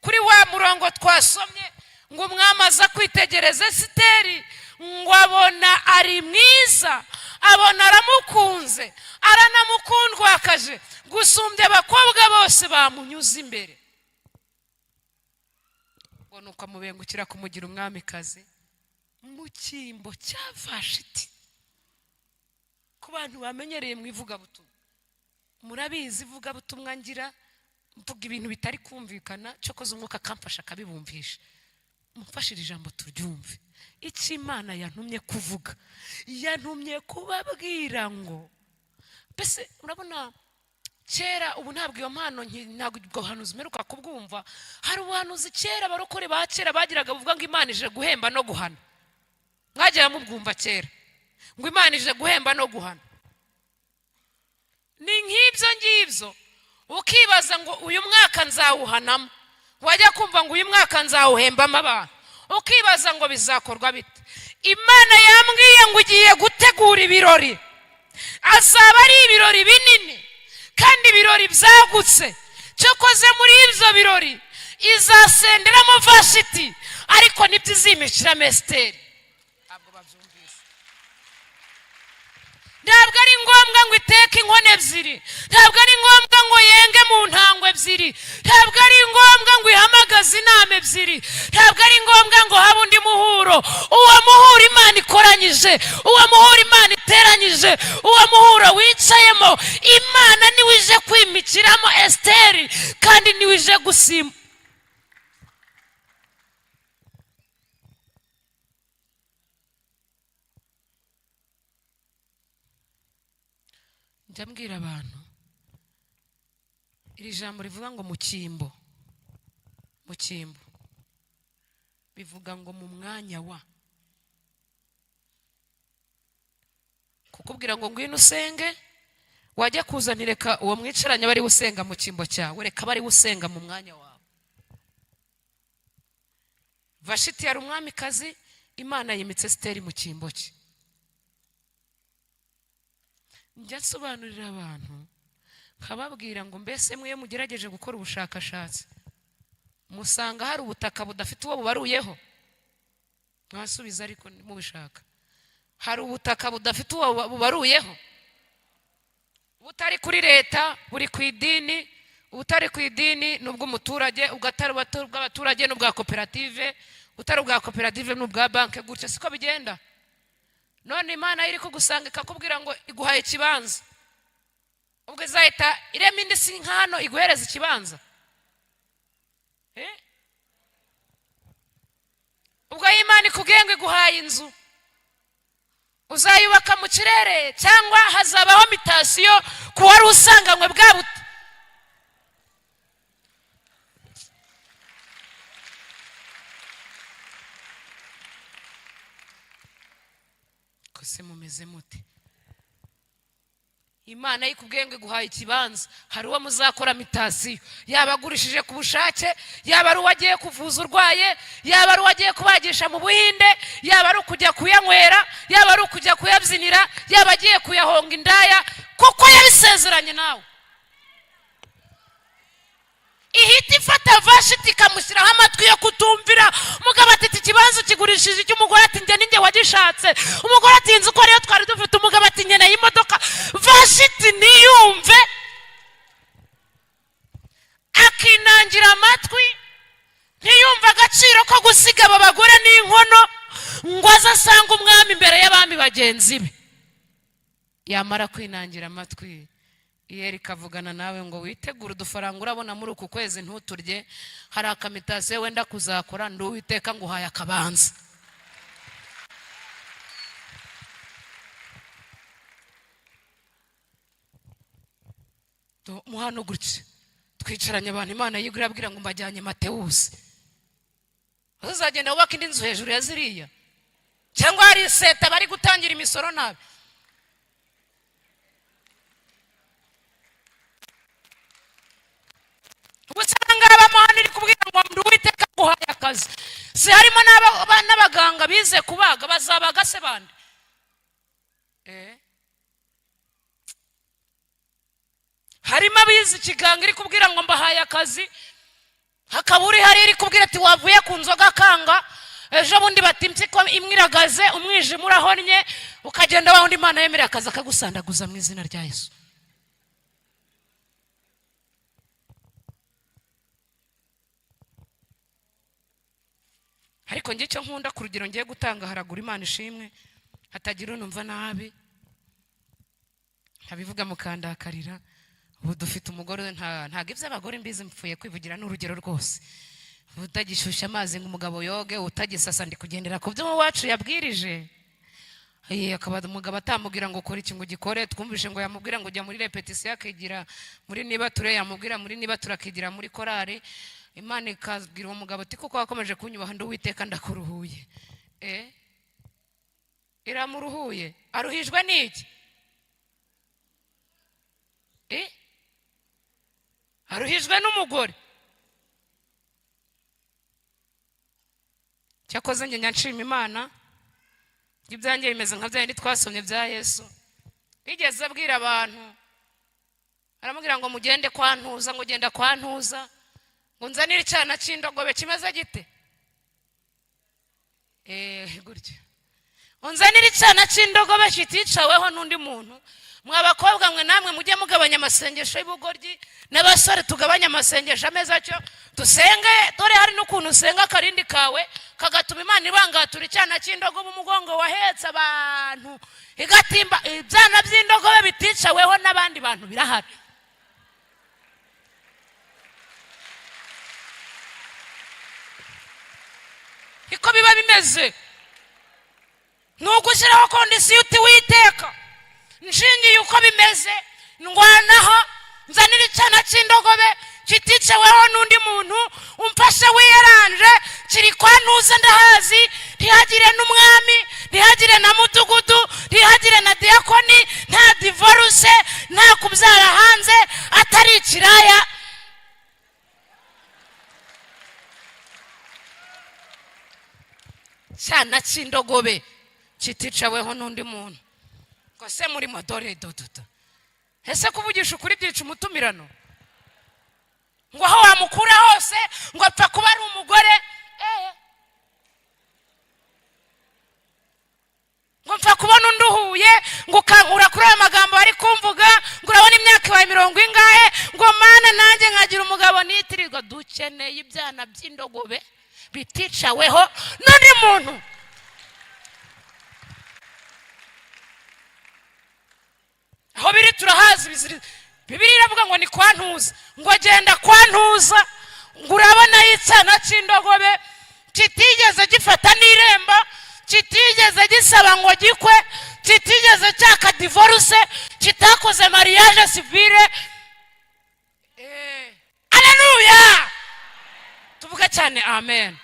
Kuri wa murongo twasomye ngo umwami aza kwitegereza Esiteri, ngo abona ari mwiza, abona aramukunze, aranamukundwakaje gusumbya abakobwa bose bamunyuze imbere. Ngo nuko amubengukira kumugira umwamikazi mu cyimbo cya Vashiti. Ku bantu bamenyereye mu ivugabutumwa, murabizi, ivugabutumwa ngira mvuga ibintu bitari kumvikana, cyokoze umwuka akamfasha akabibumvisha. Mumfashire ijambo turyumve. Icyo Imana yantumye kuvuga, yantumye kubabwira ngo mbese urabona kera, ubu ntabwo iyo mpano, ntabwo ubwo buhanuzi mperuka kubwumva. Hari ubuhanuzi kera abarokore ba kera bagiraga buvuga ngo Imana ije guhemba no guhana. Mwajyaga mubwumva kera, ngo Imana ije guhemba no guhana. Ni nk'ibyo ngibyo. Ukibaza ngo uyu mwaka nzawuhanamo, wajya kumva ngo uyu mwaka nzawuhembamo abantu, ukibaza ngo bizakorwa bite? Imana yambwiye ngo ugiye gutegura ibirori, azaba ari ibirori binini kandi ibirori byagutse. Cyokoze muri ibyo birori izasenderamo Vashiti, ariko nibyo izimikiramo Esiteri. Ntabwo babyumvise. Ntabwo ari ngombwa ngo iteke inkono ebyiri, ntabwo ari ngombwa ngo yenge mu ntango ebyiri, ntabwo ari ngombwa ngo ihamagaze inama ebyiri, ntabwo ari ngombwa ngo habe undi muhuro. Uwo muhuro Imana ikoranyije, uwo muhuro Imana iteranyije, uwo muhuro wicayemo, Imana niwe ije kwimikiramo Esiteri kandi niwe ije gusimba. Njya mbwira abantu iri jambo rivuga ngo mu cyimbo. Mu cyimbo bivuga ngo mu mwanya wa kukubwira ngo ngwino usenge, wajya kuzanira, reka uwo mwicaranye aba ariwe usenga mu cyimbo cyawe, reka abe ariwe usenga mu mwanya wawe. Vashiti yari umwamikazi, Imana yimitse Esiteri mu cyimbo cye. Njya nsobanurira abantu nkababwira ngo mbese mwe mugerageje gukora ubushakashatsi, musanga hari ubutaka budafite uwo bubaruyeho? Mwasubiza ariko mubishaka. Hari ubutaka budafite uwo bubaruyeho, butari kuri leta, buri ku idini? Ubutari ku idini ni ubw'umuturage, ubwo ubw'abaturage ni ubwa koperative, utari ubwa koperative ni ubwa banki. Gutyo siko bigenda? None Imana iri kugusanga ikakubwira ngo iguhaye ikibanza, ubwo izahita irema indi si nka hano iguhereza ikibanza? Eh? Ubwo iyo Imana ikubwiye ngo iguhaye inzu, uzayubaka mu kirere cyangwa hazabaho mutation ku wari usanganywe bwa buta? Kose mumeze mute? Imana yikubwiye ngo iguhaye ikibanza, hari uwo muzakora mutation, yaba agurishije ku bushake, yaba ari uwo agiye kuvuza urwaye, yaba ari uwo agiye kubagisha mu Buhinde, yaba ari ukujya kuyanywera, yaba ari ukujya kuyabyinira, yaba agiye kuyahonga indaya, kuko yabisezeranye nawe. Ihita ifata Vashiti ikamushyiraho amatwi yo kutumvira. Mugabo ati Ikibanza ukigurishije icyo? Umugore ati: "Njye ninjye wagishatse." Umugore ati: "Inzu ko ariyo twari dufite?" Umugabo ati: "Nkeneye imodoka." Vashiti ntiyumve, akinangira amatwi, ntiyumve agaciro ko gusiga aba bagore n'inkono ngo aze asange umwami imbere y'abami bagenzi be. Yamara kwinangira amatwi, iyo ikavugana nawe ngo witegure udufaranga urabona muri uku kwezi ntuturye, hari aka mutation wenda kuzakora, ndi Uwiteka nguhaye akabanza. Muhano gutya twicaranye abantu, Imana yigura irabwira ngo mbajyanye Matewusi. Uzagenda wubaka indi nzu hejuru ya ziriya, cyangwa hari seta bari gutangira imisoro nabi? Usanga abamo hano iri kubwira ngo ndi Uwiteka nguhaye akazi. Si harimo n'abaganga bize kubaga? Bazabaga se bande? Harimo abize ikiganga, iri kubwira ngo mbahaye akazi. Hakaba uri hari iri kubwira ati wavuye ku nzoga akanga. Ejo bundi bati impyiko imwe iragaze, umwijima urahonnye, ukagenda wa wundi Imana yemereye akazi akagusandaguza mu izina rya Yesu. Ariko njye icyo nkunda, ku rugero ngiye gutanga haraguru, Imana ishimwe, hatagira unumva nabi ntabivuga mukandakarira. Ubu dufite umugore, ntabwo iby'abagore mbizi, mpfuye kwivugira n'urugero rwose. Utagishyushya amazi ngo umugabo yoge, utagisasa, ndi kugendera ku byo uwacu yabwirije. Akaba umugabo atamubwira ngo ukore iki ngo ugikore. Twumvishe ngo yamubwira ngo ujya muri répétition akigira muri niba ture, yamubwira muri niba turakigira muri korari. Imana ikabwira uwo mugabo ati: "Kuko wakomeje kunyubaha, ndi Uwiteka ndakuruhuye." Iramuruhuye, aruhijwe n'iki? Aruhijwe n'umugore. Cyakoze njye nshima Imana, ibyanjye bimeze nka bya bindi twasomye bya Yesu bigeze abwira abantu, aramubwira ngo mugende kwa ntuza, ngo genda kwa ntuza ngo nzanire icyana cy'indogobe kimeze gite? Gutya, unzanire icyana cy'indogobe kiticaweho n'undi muntu. Mwa bakobwa mwe, namwe mujye mugabanya amasengesho y'ubugoryi, n'abasore tugabanye amasengesho ameze atyo, dusenge. Dore hari n'ukuntu usenga akarindi kawe kagatuma Imana ibangatura icyana cy'indogobe, umugongo wahetse abantu igatimba. Ibyana by'indogobe biticaweho n'abandi bantu birahari. Iko biba bimeze ni ugushyiraho condition uti: "Witeka, nshingiye uko bimeze, ndwanaho nzanira icyana cy'indogobe kiticaweho n'undi muntu, umfashe wiyaranje, kiri kwa ntuza ndahazi, ntihagire n'umwami, ntihagire na mudugudu, ntihagire na diyakoni, nta divorce, nta kubyara hanze, atari ikiraya." Cyana cy'indogobe kiticaweho n'undi muntu. Ngo se murimo dore dododo. Ese kuvugisha ukuri byica umutumirano? Ngo aho wamukura hose, ngo apfa kuba ari umugore, ngo mpfa kubona undi uhuye, ngo ukankura kuri aya magambo bari kumvuga, ngo urabona imyaka ibaye mirongo ingahe, ngo Mana nanjye nkagira umugabo nitirirwa. Dukeneye ibyana by'indogobe biticaweho n'undi muntu. Aho biri turahazi. Bibiliya iravuga ngo ni kwa ntuza, ngo genda kwa ntuza, ngo urabona icyana cy'indogobe kitigeze gifata n'irembo, kitigeze gisaba ngo gikwe, kitigeze cyaka divorce, kitakoze mariage civile. Aleluya! Tuvuge cyane amen,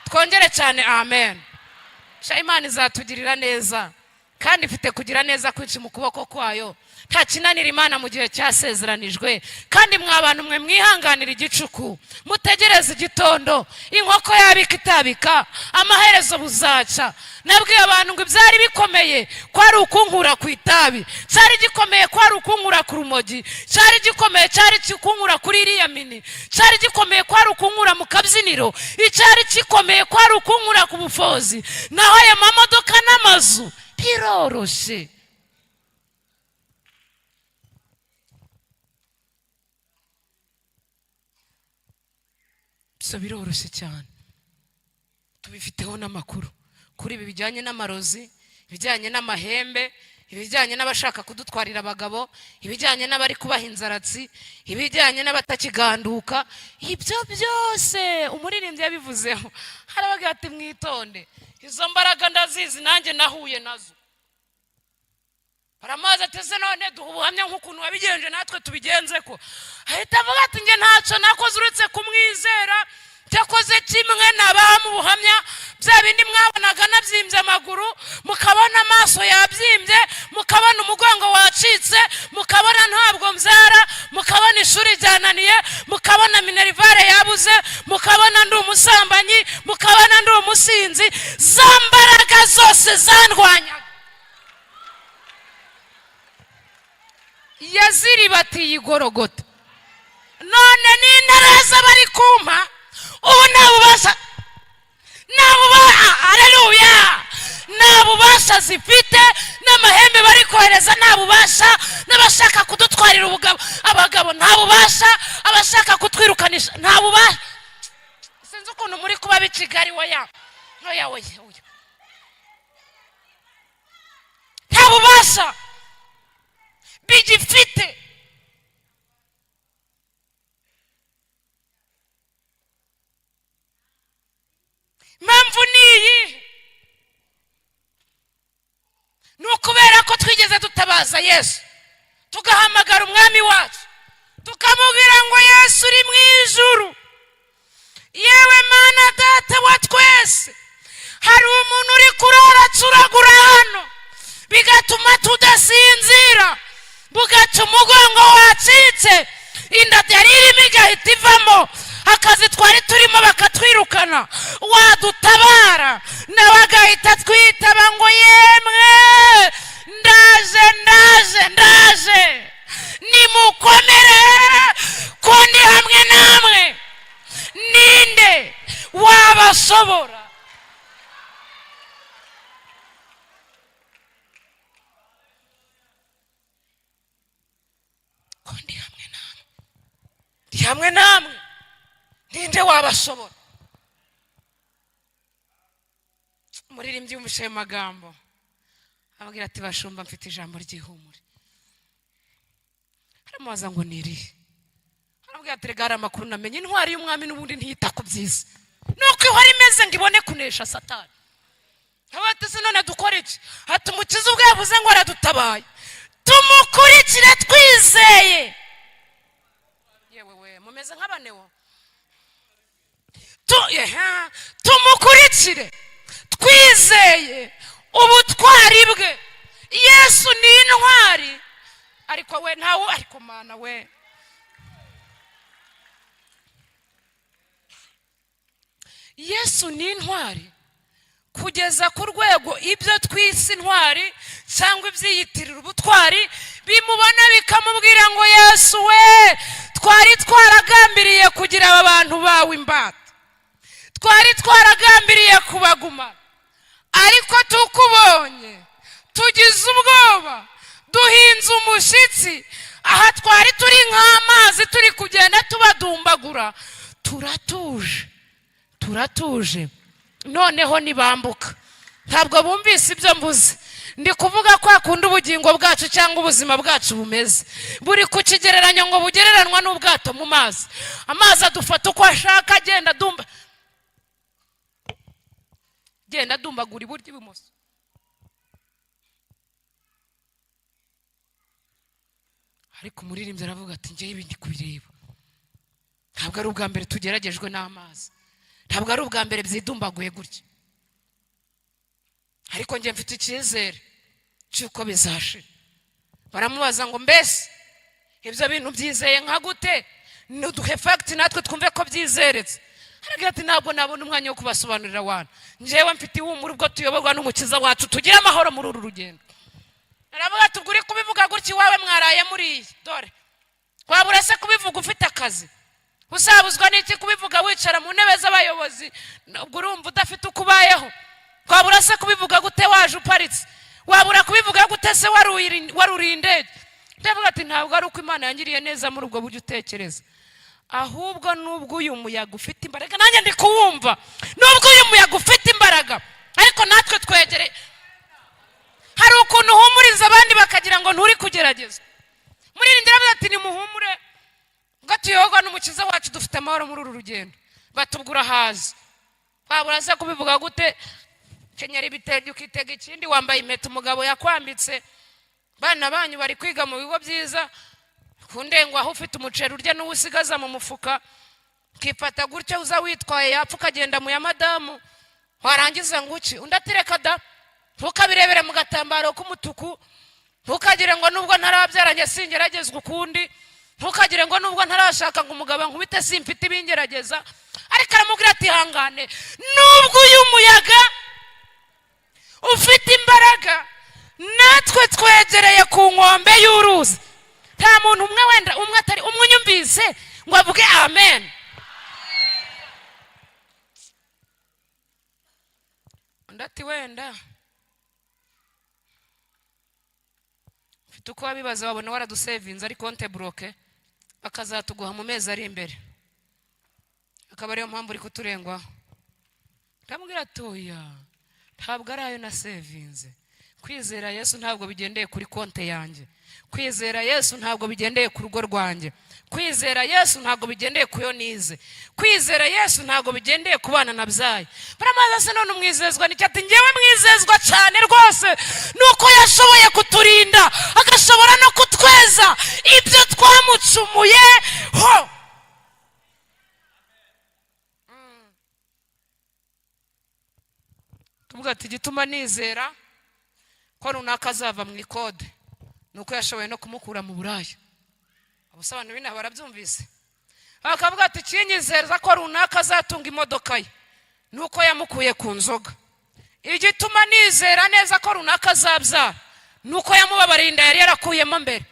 twongere cyane amen. Sha, Imana izatugirira neza. Kandi ifite kugira neza kwinshi mu kuboko kwayo. Nta kinanira Imana mu gihe cyasezeranijwe. Kandi mwa bantu mwe, mwihanganira igicuku, mutegereze igitondo. Inkoko yabika itabika, amaherezo buzaca. Nabwiye abantu ngo ibyari bikomeye ko ari ukunkura ku itabi, cyari gikomeye ko ari ukunkura ku rumogi, cyari gikomeye cyari kunkura kuri iriya mini, cyari gikomeye ko ari ukunkura mu kabyiniro, icyari gikomeye ko ari ukunkura ku bufozi. Naho ayo mamodoka n'amazu biroroshye. Ibyo biroroshye cyane. Tubifiteho n'amakuru kuri ibi bijyanye n'amarozi, ibijyanye n'amahembe, ibijyanye n'abashaka kudutwarira abagabo, ibijyanye n'abari kubaha inzaratsi, ibijyanye n'abatakiganduka. Ibyo byose umuririmbyi yabivuzeho. Harabaga ati: "Mwitonde, izo mbaraga ndazizi, nanjye nahuye nazo." Baramaze ati: "Se none duha ubuhamya nk'ukuntu wabigenje, natwe tubigenze ko?" Ahita avuga ati: "Njye ntacyo nakoze uretse kumwizera. Cyakoze kimwe nabaha mu buhamya, bya bindi mwabonaga nabyimbye amaguru, mukabona amaso yabyimbye, mukabona umugongo wacitse, mukabona ntabwo mbyara, mukabona ishuri ryananiye, mukabona minerval yabuze, mukabona ndi umusambanyi, mukabona ndi umusinzi, za mbaraga zose zandwanyaga yaziribatiye igorogota. None n'intaraza bari kumpa ubu, nta bubasha, nta bubasha, aleluya, nta bubasha zifite. N'amahembe bari kohereza nta bubasha, n'abashaka kudutwarira ubugabo, abagabo, nta bubasha, abashaka kutwirukanisha nta bubasha." Sinzi ukuntu muri kuba b'i Kigali. Oya, oya, oya, oya, nta bubasha bigifite. Impamvu ni iyi: ni ukubera ko twigeze dutabaza Yesu, tugahamagara Umwami wacu, tukamubwira ngo: "Yesu uri mu ijuru, yewe Mana Data wa twese, hari umuntu uri kurara acuragura hano, bigatuma tudasinzira, bugaca umugongo wacitse, inda yari irimo igahita ivamo, akazi twari turimo bakatwirukana, wadutabara?" Nawe agahita twitaba ngo: "Yemwe, ndaje, ndaje, ndaje, nimukomere ko ndi hamwe namwe, ninde wabashobora?" Ko ndi hamwe namwe, ndi hamwe namwe, ninde wabashobora? Umuririmbyi yumvise ayo magambo, ababwira ati: "Bashumba, mfite ijambo ry'ihumure." Aramubaza ngo: "Ni irihe?" Arabwira ati: "Rega hari amakuru namenye. Intwari y'Umwami n'ubundi ntiyita ku byiza, nuko ihora imeze ngo ibone kunesha Satani." Ati: "Se none dukora iki?" Ati: "Umukiza ubwo yavuze ngo aradutabaye, tumukurikire twizeye." Yewe we, mumeze nk'abanewo. Tumukurikire twizeye ubutwari bwe. Yesu ni intwari. Ariko we ntawe, ariko Mana we, Yesu ni intwari kugeza ku rwego ibyo twise intwari cyangwa ibyiyitirira ubutwari bimubona bikamubwira ngo: "Yesu we, twari twaragambiriye kugira aba bantu bawe imbata, twari twaragambiriye kubaguma, ariko tukubonye tugize ubwoba, duhinze umushyitsi. Aha twari turi nk'amazi, turi kugenda tubadumbagura. Turatuje, turatuje. Noneho nibambuka." Ntabwo bumvise ibyo mvuze. Ndi kuvuga kwa kundi ubugingo bwacu cyangwa ubuzima bwacu bumeze, buri ku kigereranyo ngo bugereranwa n'ubwato mu mazi. Amazi adufata uko ashaka, agenda adumba, genda adumbagura iburyo, ibumoso. Ariko umuririmbyi aravuga ati: "Ngewe ibi ndi kubireba, ntabwo ari ubwa mbere tugeragejwe n'amazi, ntabwo ari ubwa mbere byidumbaguye gutya, ariko njye mfite icyizere." Cy'uko bizashira. Baramubaza ngo: "Mbese ibyo bintu byizeye nka gute? Nuduhe facts natwe twumve ko byizeretse." Aragira ati: "Ntabwo nabona umwanya wo kubasobanurira wana. Njyewe mfite ihumure ubwo tuyoborwa n'Umukiza wacu, tugire amahoro muri uru rugendo." Aravuga ati: "Ubwo uri kubivuga gutya, iwawe mwaraye muriye? Dore wabura se kubivuga ufite akazi? Uzabuzwa n'iki kubivuga wicara mu ntebe z'abayobozi? Ubwo urumva udafite uko ubayeho? Wabura se kubivuga gute waje uparitse? Wabura kubivuga gute se waruriye indege?" Ndavuga ati: "Ntabwo ari uko Imana yangiriye neza muri ubwo buryo utekereza, ahubwo nubwo uyu muyaga ufite imbaraga, nanjye ndi kuwumva, nubwo uyu muyaga ufite imbaraga, ariko natwe twegereye." Hari ukuntu uhumuriza abandi bakagira ngo nturi kugerageza. Muri iri ngira ati: "Nimuhumure ngo tuyoborwa n'Umukiza wacu, dufite amahoro muri uru rugendo." Batubwura hazi: "Wabura se kubivuga gute? Kenyera ibitenge ukitega ikindi, wambaye impeta umugabo yakwambitse, bana banyu bari kwiga mu bigo byiza, ku aho ufite umuceri urya n'uwo usigaza mu mufuka, ukifata gutya, uza witwaye, yapfa ukagenda mu ya madamu, warangiza ngo uki?" Undi ati: "Reka da, ntukabirebere mu gatambaro k'umutuku. Ntukagire ngo nubwo ntarabyaranye singeragezwa ukundi. Ntukagire ngo nubwo ntarashaka ngo umugabo nkubite simfite ibingerageza." Ariko aramubwira ati: "Hangane, nubwo uyu muyaga ufite imbaraga, natwe twegereye ku nkombe y'uruzi." Nta muntu umwe, wenda umwe atari umwe, unyumvise ngo avuge amen. Undi ati: "Wenda mfite uko wabibaza, wabona waradusevinze ari compte bloqué, bakazatuguha mu mezi ari imbere, akaba ariyo mpamvu uri kuturengwaho." Ndamubwira ati: "Oya, ntabwo ari ayo nasevinze. Kwizera Yesu ntabwo bigendeye kuri konte yanjye. Kwizera Yesu ntabwo bigendeye ku rugo rwanjye. Kwizera Yesu ntabwo bigendeye ku yo nize. Kwizera Yesu ntabwo bigendeye ku bana nabyaye." Baramubaza: "Se none umwizezwa n'iki?" Ati: "Ngewe mwizezwa cyane rwose nuko yashoboye kuturinda, agashobora no kutweza ibyo twamucumuye ho." Tuvuga ati: "Igituma nizera ko runaka azava mu ikode ni uko yashoboye no kumukura mu buraya." Ubusobanuro b'inaha barabyumvise. Bakavuga ati: "Ikinyizeza ko runaka azatunga imodoka ye ni uko yamukuye ku nzoga. Igituma nizera neza ko runaka azabyara ni uko yamubabariye inda yari yarakuyemo mbere.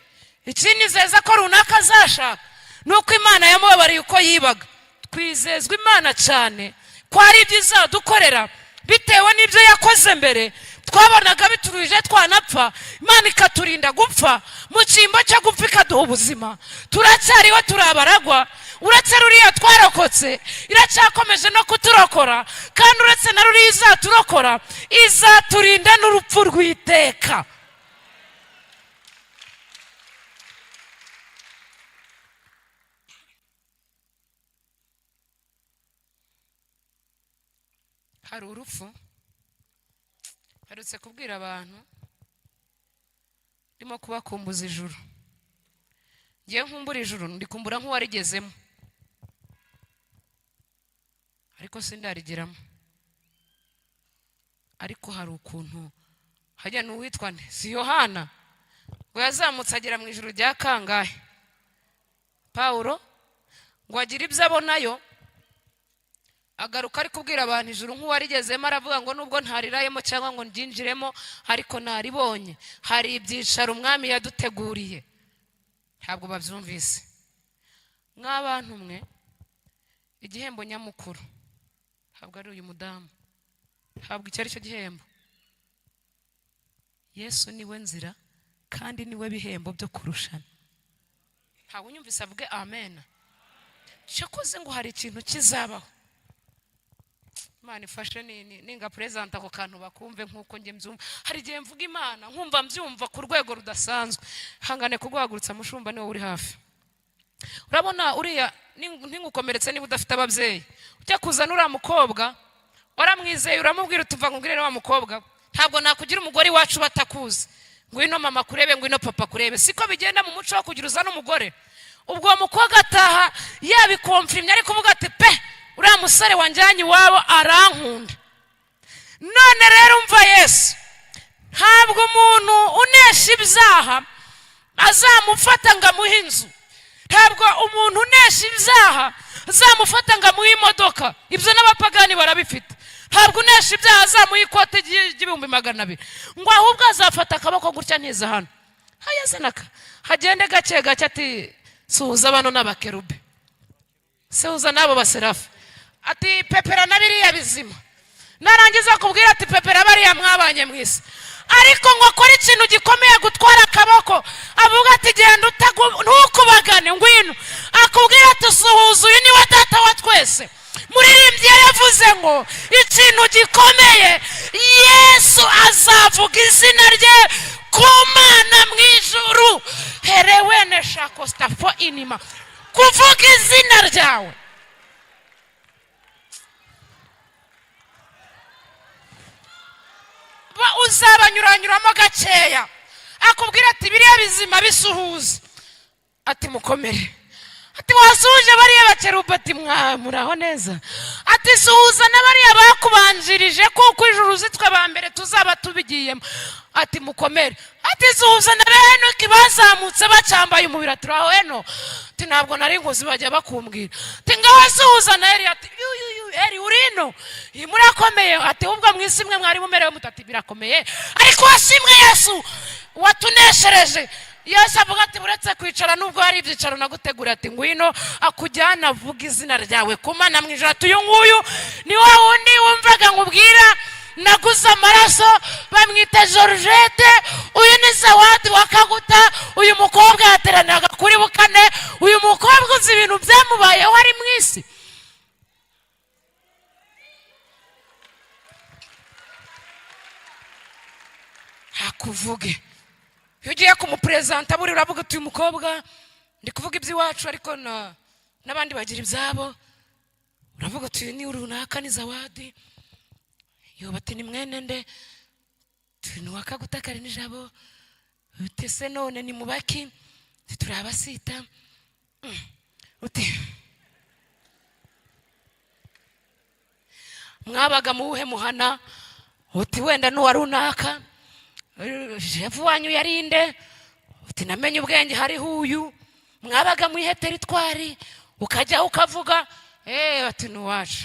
Ikinyizeza ko runaka azashaka ni uko Imana yamubabariye uko yibaga." Twizezwa Imana cyane ko hari ibyo izadukorera bitewe n'ibyo yakoze mbere. Twabonaga bituruje twanapfa, Imana ikaturinda gupfa, mu cyimbo cyo gupfa ikaduha ubuzima. Turacyariho, turabaragwa. Uretse ruriya twarokotse, iracyakomeje no kuturokora, kandi uretse na ruriya izaturokora, izaturinda n'urupfu rw'iteka. Hari urupfu mperutse kubwira abantu, ndimo kubakumbuza ijuru. Ngiye nkumbura ijuru, ndikumbura nk'uwarigezemo, ariko sindarigeramo. Ariko hari ukuntu hajya n'uwitwa nde, si Yohana, ngo yazamutse agera mu ijuru rya kangahe? Pawulo ngo agire ibyo abonayo, agaruka ari kubwira abantu ijuru nk'uwarigezemo. Aravuga ngo: "Nubwo ntarirayemo cyangwa ngo ndyinjiremo, ariko naribonye, hari ibyicaro Umwami yaduteguriye." Ntabwo babyumvise. Mw'abantu mwe, igihembo nyamukuru ntabwo ari uyu mudamu, ntabwo icyo ari cyo gihembo. Yesu niwe nzira kandi niwe bihembo byo kurushana. Ntabwo unyumvise avuge amen. Cyakoze ngo hari ikintu kizabaho. Imana ifashe ninga perezida ako kantu bakumve nk'uko njye mbyumva. Hari igihe mvuga Imana nkumva mbyumva ku rwego rudasanzwe. Hangane kuguhagurutsa, mushumba niwe uri hafi. Urabona uriya, ntingukomeretse niba udafite ababyeyi, ujya kuzana uriya mukobwa waramwizeye, uramubwira utuva ngo ngwino wa mukobwa, ntabwo nakugira umugore iwacu batakuzi. Ngwino mama kurebe, ngwino papa kurebe. Siko bigenda mu muco wo kugira uzana umugore? Ubwo uwo mukobwa ataha yabikomfirimye, ari kuvuga ati: "Pe, uriya musore wanjyanye iwabo arankunda." None rero umva, Yesu Ntabwo umuntu unesha ibyaha azamufata ngo amuhe inzu. Ntabwo umuntu unesha ibyaha azamufata ngo amuhe imodoka. Ibyo n'abapagani barabifite. Ntabwo unesha ibyaha azamuha ikote ry'200,000, ngo ahubwo azafata akaboko gutya ntiza hano hayazanaka, hagende gake gake, ati suhuza bano n'abakerube, suhuza n'abo baserafi, ati pepera na biriya bizima. Narangiza kubwira ati pepera bariya mwabanye mu isi. Ariko ngo akore ikintu gikomeye, gutwara akaboko, avuga ati genda ntukubagane, ngwino, akubwira ati suhuza uyu niwe Data wa twese. Muririmbyi yaravuze ngo ikintu gikomeye, Yesu azavuga izina rye ku Mana mu ijuru. Herewene shakositafo inima kuvuga izina ryawe. Uzabanyuranyuramo gakeya, akubwira ati biriya bizima bisuhuza, ati mukomere, ati wasuhuje bariya bakerubu, ati muraho neza, ati suhuza na bariya bakubanjirije, kuko ijuru uzitwe ba mbere tuzaba tubigiyemo, ati mukomere, ati suhuza na Henoki bazamutse bacyambaye umubiri, ati uraho Heno, ati ntabwo nari nkuzi bajya bakumbwira, ati ngaho suhuza na Eliya, ati yu yu yu Eli urino murakomeye, ati ubwo mu isi mwe mwari mumerewe mute, ati birakomeye, ariko washimwe Yesu watuneshereje. Yesu avuga ati uretse kwicara nubwo hari ibyicaro nagutegura, ati ngwino, akujyana avuga izina ryawe ku Mana mu ijuru, ati uyu nguyu ni wa wundi wumvaga nkubwira naguze amaraso, bamwita Georgette, uyu ni Zawadi wa Kaguta, uyu mukobwa yateraniraga kuri bukane, uyu mukobwa uzi ibintu byamubayeho ari mu isi. Hakuvuge iyo ugiye kumuperezanta buri uravuga uti uyu mukobwa ndi kuvuga iby'iwacu, ariko n'abandi bagira ibyabo, uravuga uti uyu ni runaka, ni Zawadi, yoba ati ni mwene nde, ni uwa Kaguta kare nijabo, uti se none ni mubaki, turi abasita, uti mwabaga muwuhe muhana, uti wenda n'uwa runaka, shefu wanyu yarinde, uti namenye ubwenge hariho uyu mwabaga mu ihe teritwari, ukajyaho ukavuga ati ni uwacu,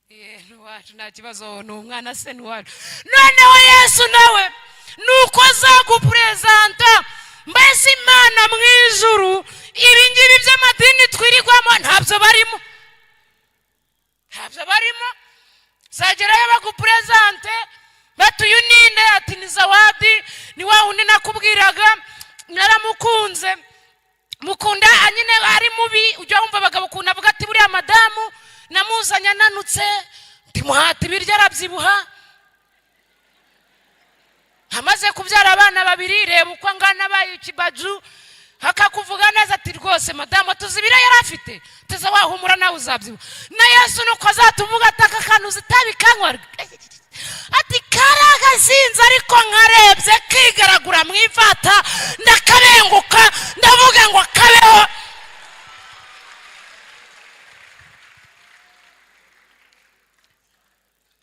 ni uwacu, nta kibazo, ni umwana se ni uwacu. Noneho Yesu nawe nuko azaguperezanta. Mbese Imana mu ijuru ibi ngibi by'amadini twirirwamo ntabyo barimo, ntabyo barimo. Zagerayo baguperezante bati uyu ninde, ati ni Zawadi, ni wa wundi nakubwiraga, naramukunze, mukunda nyine ari mubi. Ujya wumva abagabo ukuntu avuga ati buriya madamu namuzanye ananutse, ntimuhata ibiryo arabyibuha, amaze kubyara abana babiri, reba uko angana abaye ikibaju, akakuvuga neza ati rwose madamu tuzi ibiro yari afite, tuza wahumura nawe uzabyibuha. Na Yesu nuko azatuvuga ati aka kantu zitabikanywa, ati karagasinze, ariko nkarebye kigaragura mu ivata ndakabenguka, ndavuga ngo kabeho.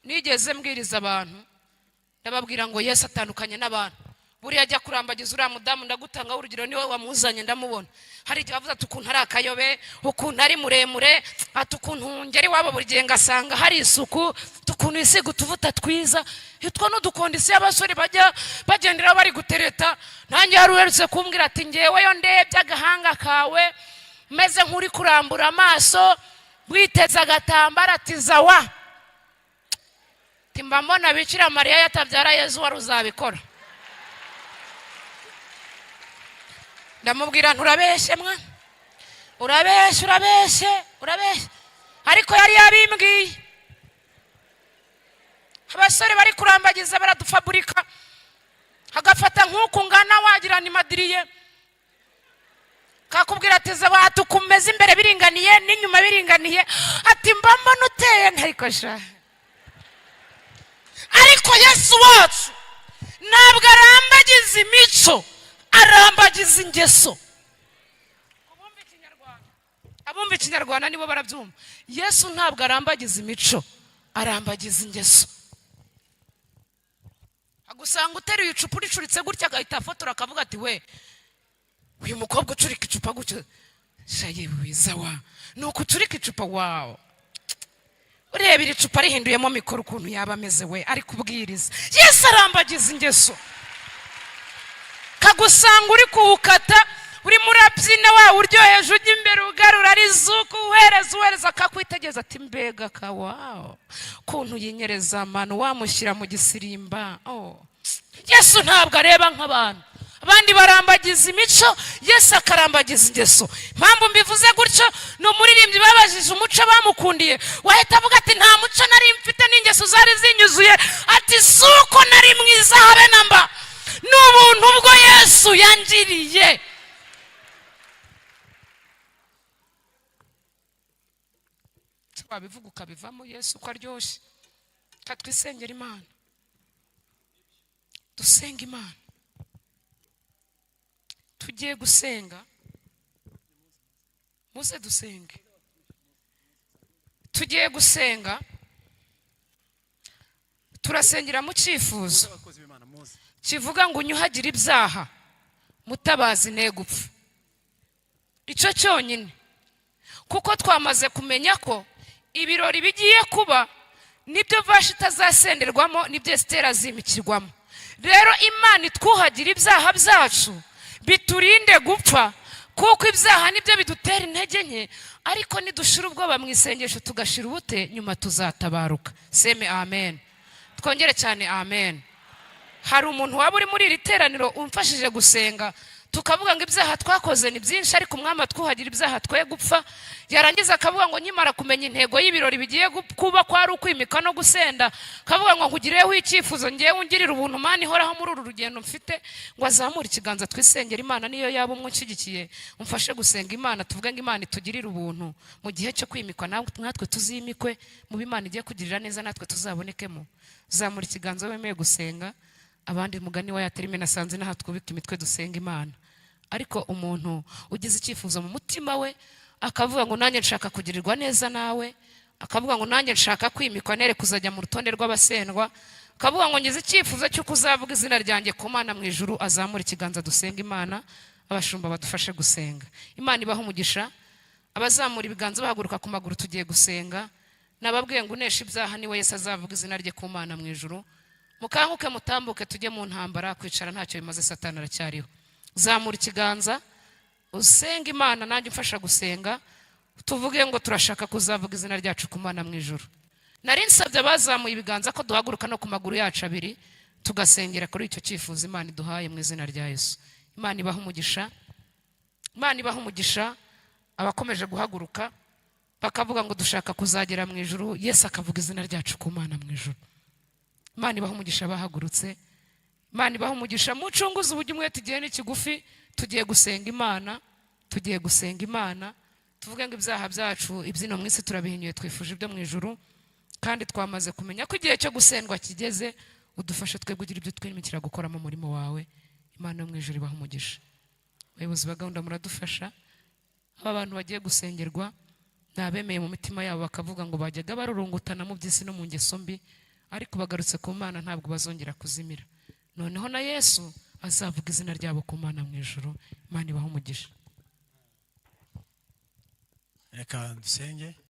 Nigeze mbwiriza abantu ndababwira ngo Yesu atandukanye n'abantu. Buriya ajya kurambagiza uriya mudamu, ndagutangaho urugero, niwe wamuzanye ndamubona. Hari igihe avuze ati ukuntu ari akayobe, ukuntu ari muremure, ati ukuntu ngera iwabo buri gihe ngasanga hari isuku, ukuntu yisiga utuvuta twiza, utwo n'udukondisiyo abasore bajya bagenderaho bari gutereta. Nanjye hari uherutse kumbwira ati ngewe yo ndebye agahanga kawe meze nk'uri kurambura amaso witeze agatambaro, ati zawa, ati mba mbona Bikira Mariya yatabyara Yezu wari uzabikora. Ndamubwira nturabeshye mwa, urabeshye, urabeshye, urabeshye. Ariko yari yabimbwiye. Abasore bari kurambagiza baradufaburika, agafata nk'uku ngana wagira ni madiriye, kakubwira ati watukumeze imbere biringaniye n'inyuma biringaniye, ati mba mbona uteye ntariko sha. Ariko Yesu wacu ntabwo arambagiza imico, arambagiza ingeso. Abumva ikinyarwanda nibo barabyumva. Yesu ntabwo arambagiza imico, arambagiza ingeso. Agusanga uteruye icupa uricuritse gutya, agahita afotora akavuga ati: "We, uyu mukobwa ucurika icupa gutya, shaye wiza wa ni uku ucurika icupa, wawe ureba iri cupa rihinduyemo mikoro ukuntu yaba ameze we ari kubwiriza." Yesu arambagiza ingeso, kagusanga uri kuwukata, urimo urabyina, wawe uryoheje, ujya imbere ugarura ari zuku, uhereza uhereza, akakwitegereza ati: "Mbega ka wawo ukuntu yinyereza amano, wamushyira mu gisirimba." Oh. Yesu ntabwo areba nk'abantu. Abandi barambagiza imico, Yesu akarambagiza ingeso. Impamvu mbivuze gutyo ni umuririmbyi babajije umuco bamukundiye, wahita avuga ati: "Nta muco nari mfite n'ingeso zari zinyuzuye." Ati: "Si uko nari mwiza habe na mba, ni ubuntu bwo Yesu yangiriye." Wabivuga ukabivamo. Yesu uko aryoshye. Reka twisengere Imana, dusenga Imana. Tugiye gusenga, muze dusenge. Tugiye gusenga, turasengera mu cyifuzo Abakozi b'Imana, muze. kivuga ngo: "Unyuhagire ibyaha, mutabazi ne gupfa." Icyo cyonyine, kuko twamaze kumenya ko ibirori bigiye kuba nibyo Vashi itazasenderwamo, nibyo Esiteri azimikirwamo. Rero Imana itwuhagire ibyaha byacu, biturinde gupfa, kuko ibyaha nibyo bidutera intege nke. Ariko nidushira ubwoba mu isengesho, tugashira ubute, nyuma tuzatabaruka. Seme amen, twongere cyane amen. Hari umuntu waba uri muri iri teraniro umfashije gusenga, tukavuga ngo ibyaha twakoze ni byinshi, ariko Umwami atwuhagira ibyaha twe gupfa. Yarangiza akavuga ngo nkimara kumenya intego y'ibirori bigiye kuba ko ari ukwimika no gusenda, akavuga ngo nkugireho icyifuzo, ngewe ungirire ubuntu, Mana ihoraho, muri uru rugendo mfite, ngo azamure ikiganza twisengera Imana. Niyo yaba umwe unshyigikiye, umfashe gusenga Imana, tuvuge ngo Imana itugirire ubuntu mu gihe cyo kwimikwa, natwe tuzimikwe mu Imana igiye kugirira neza, natwe tuzabonekemo. Zamura ikiganza wemeye gusenga. Abandi mugani wa yaterime nasanze n'aha twubika imitwe dusenga Imana. Ariko umuntu ugize icyifuzo mu mutima we, akavuga ngo nanjye nshaka kugirirwa neza nawe, akavuga ngo nanjye nshaka kwimikwa nere kuzajya mu rutonde rw'abasendwa, akavuga ngo ngize icyifuzo cy'uko uzavuga izina ryanjye ku Mana mu ijuru, azamura ikiganza dusenga Imana. Abashumba badufashe gusenga. Imana ibaha umugisha. Abazamura ibiganza bahaguruka ku maguru, tugiye gusenga. Nababwiye ngo unesha ibyaha niwe Yesu azavuga izina rye ku Mana mu ijuru. Mukanguke, mutambuke, tujye mu ntambara. Kwicara ntacyo bimaze, Satani aracyariho. Zamura ikiganza usenga Imana, nanjye umfasha gusenga, tuvuge ngo turashaka kuzavuga izina ryacu ku Mana mu ijuru. Nari nsabye abazamuye ibiganza ko duhaguruka no ku maguru yacu abiri, tugasengera kuri icyo cyifuzo Imana iduhaye mu izina rya Yesu. Imana ibaha umugisha, Imana ibaha umugisha. Abakomeje guhaguruka bakavuga ngo dushaka kuzagera mu ijuru, Yesu akavuga izina ryacu ku Mana mu ijuru. Imana ibaha umugisha bahagurutse, Imana ibaha umugisha. Mucunguze uburyo umwete, igihe ni kigufi. Tugiye gusenga Imana, tugiye gusenga Imana, tuvuge ngo ibyaha byacu ibyino mu isi turabihinyuye, twifuje ibyo mu ijuru, kandi twamaze kumenya ko igihe cyo gusendwa kigeze. Udufashe twebwe ugira ibyo twimikira gukora mu murimo wawe. Imana yo mu ijuru ibaha umugisha. Abayobozi ba gahunda muradufasha. Aba bantu bagiye gusengerwa ni abemeye mu mitima yabo, bakavuga ngo bajyaga barurungutana mu by'isi no mu ngeso mbi, ariko bagarutse ku Mana, ntabwo bazongera kuzimira. Noneho na Yesu azavuga izina ryabo ku Mana mu ijuru. Imana ibaha umugisha. Reka dusenge.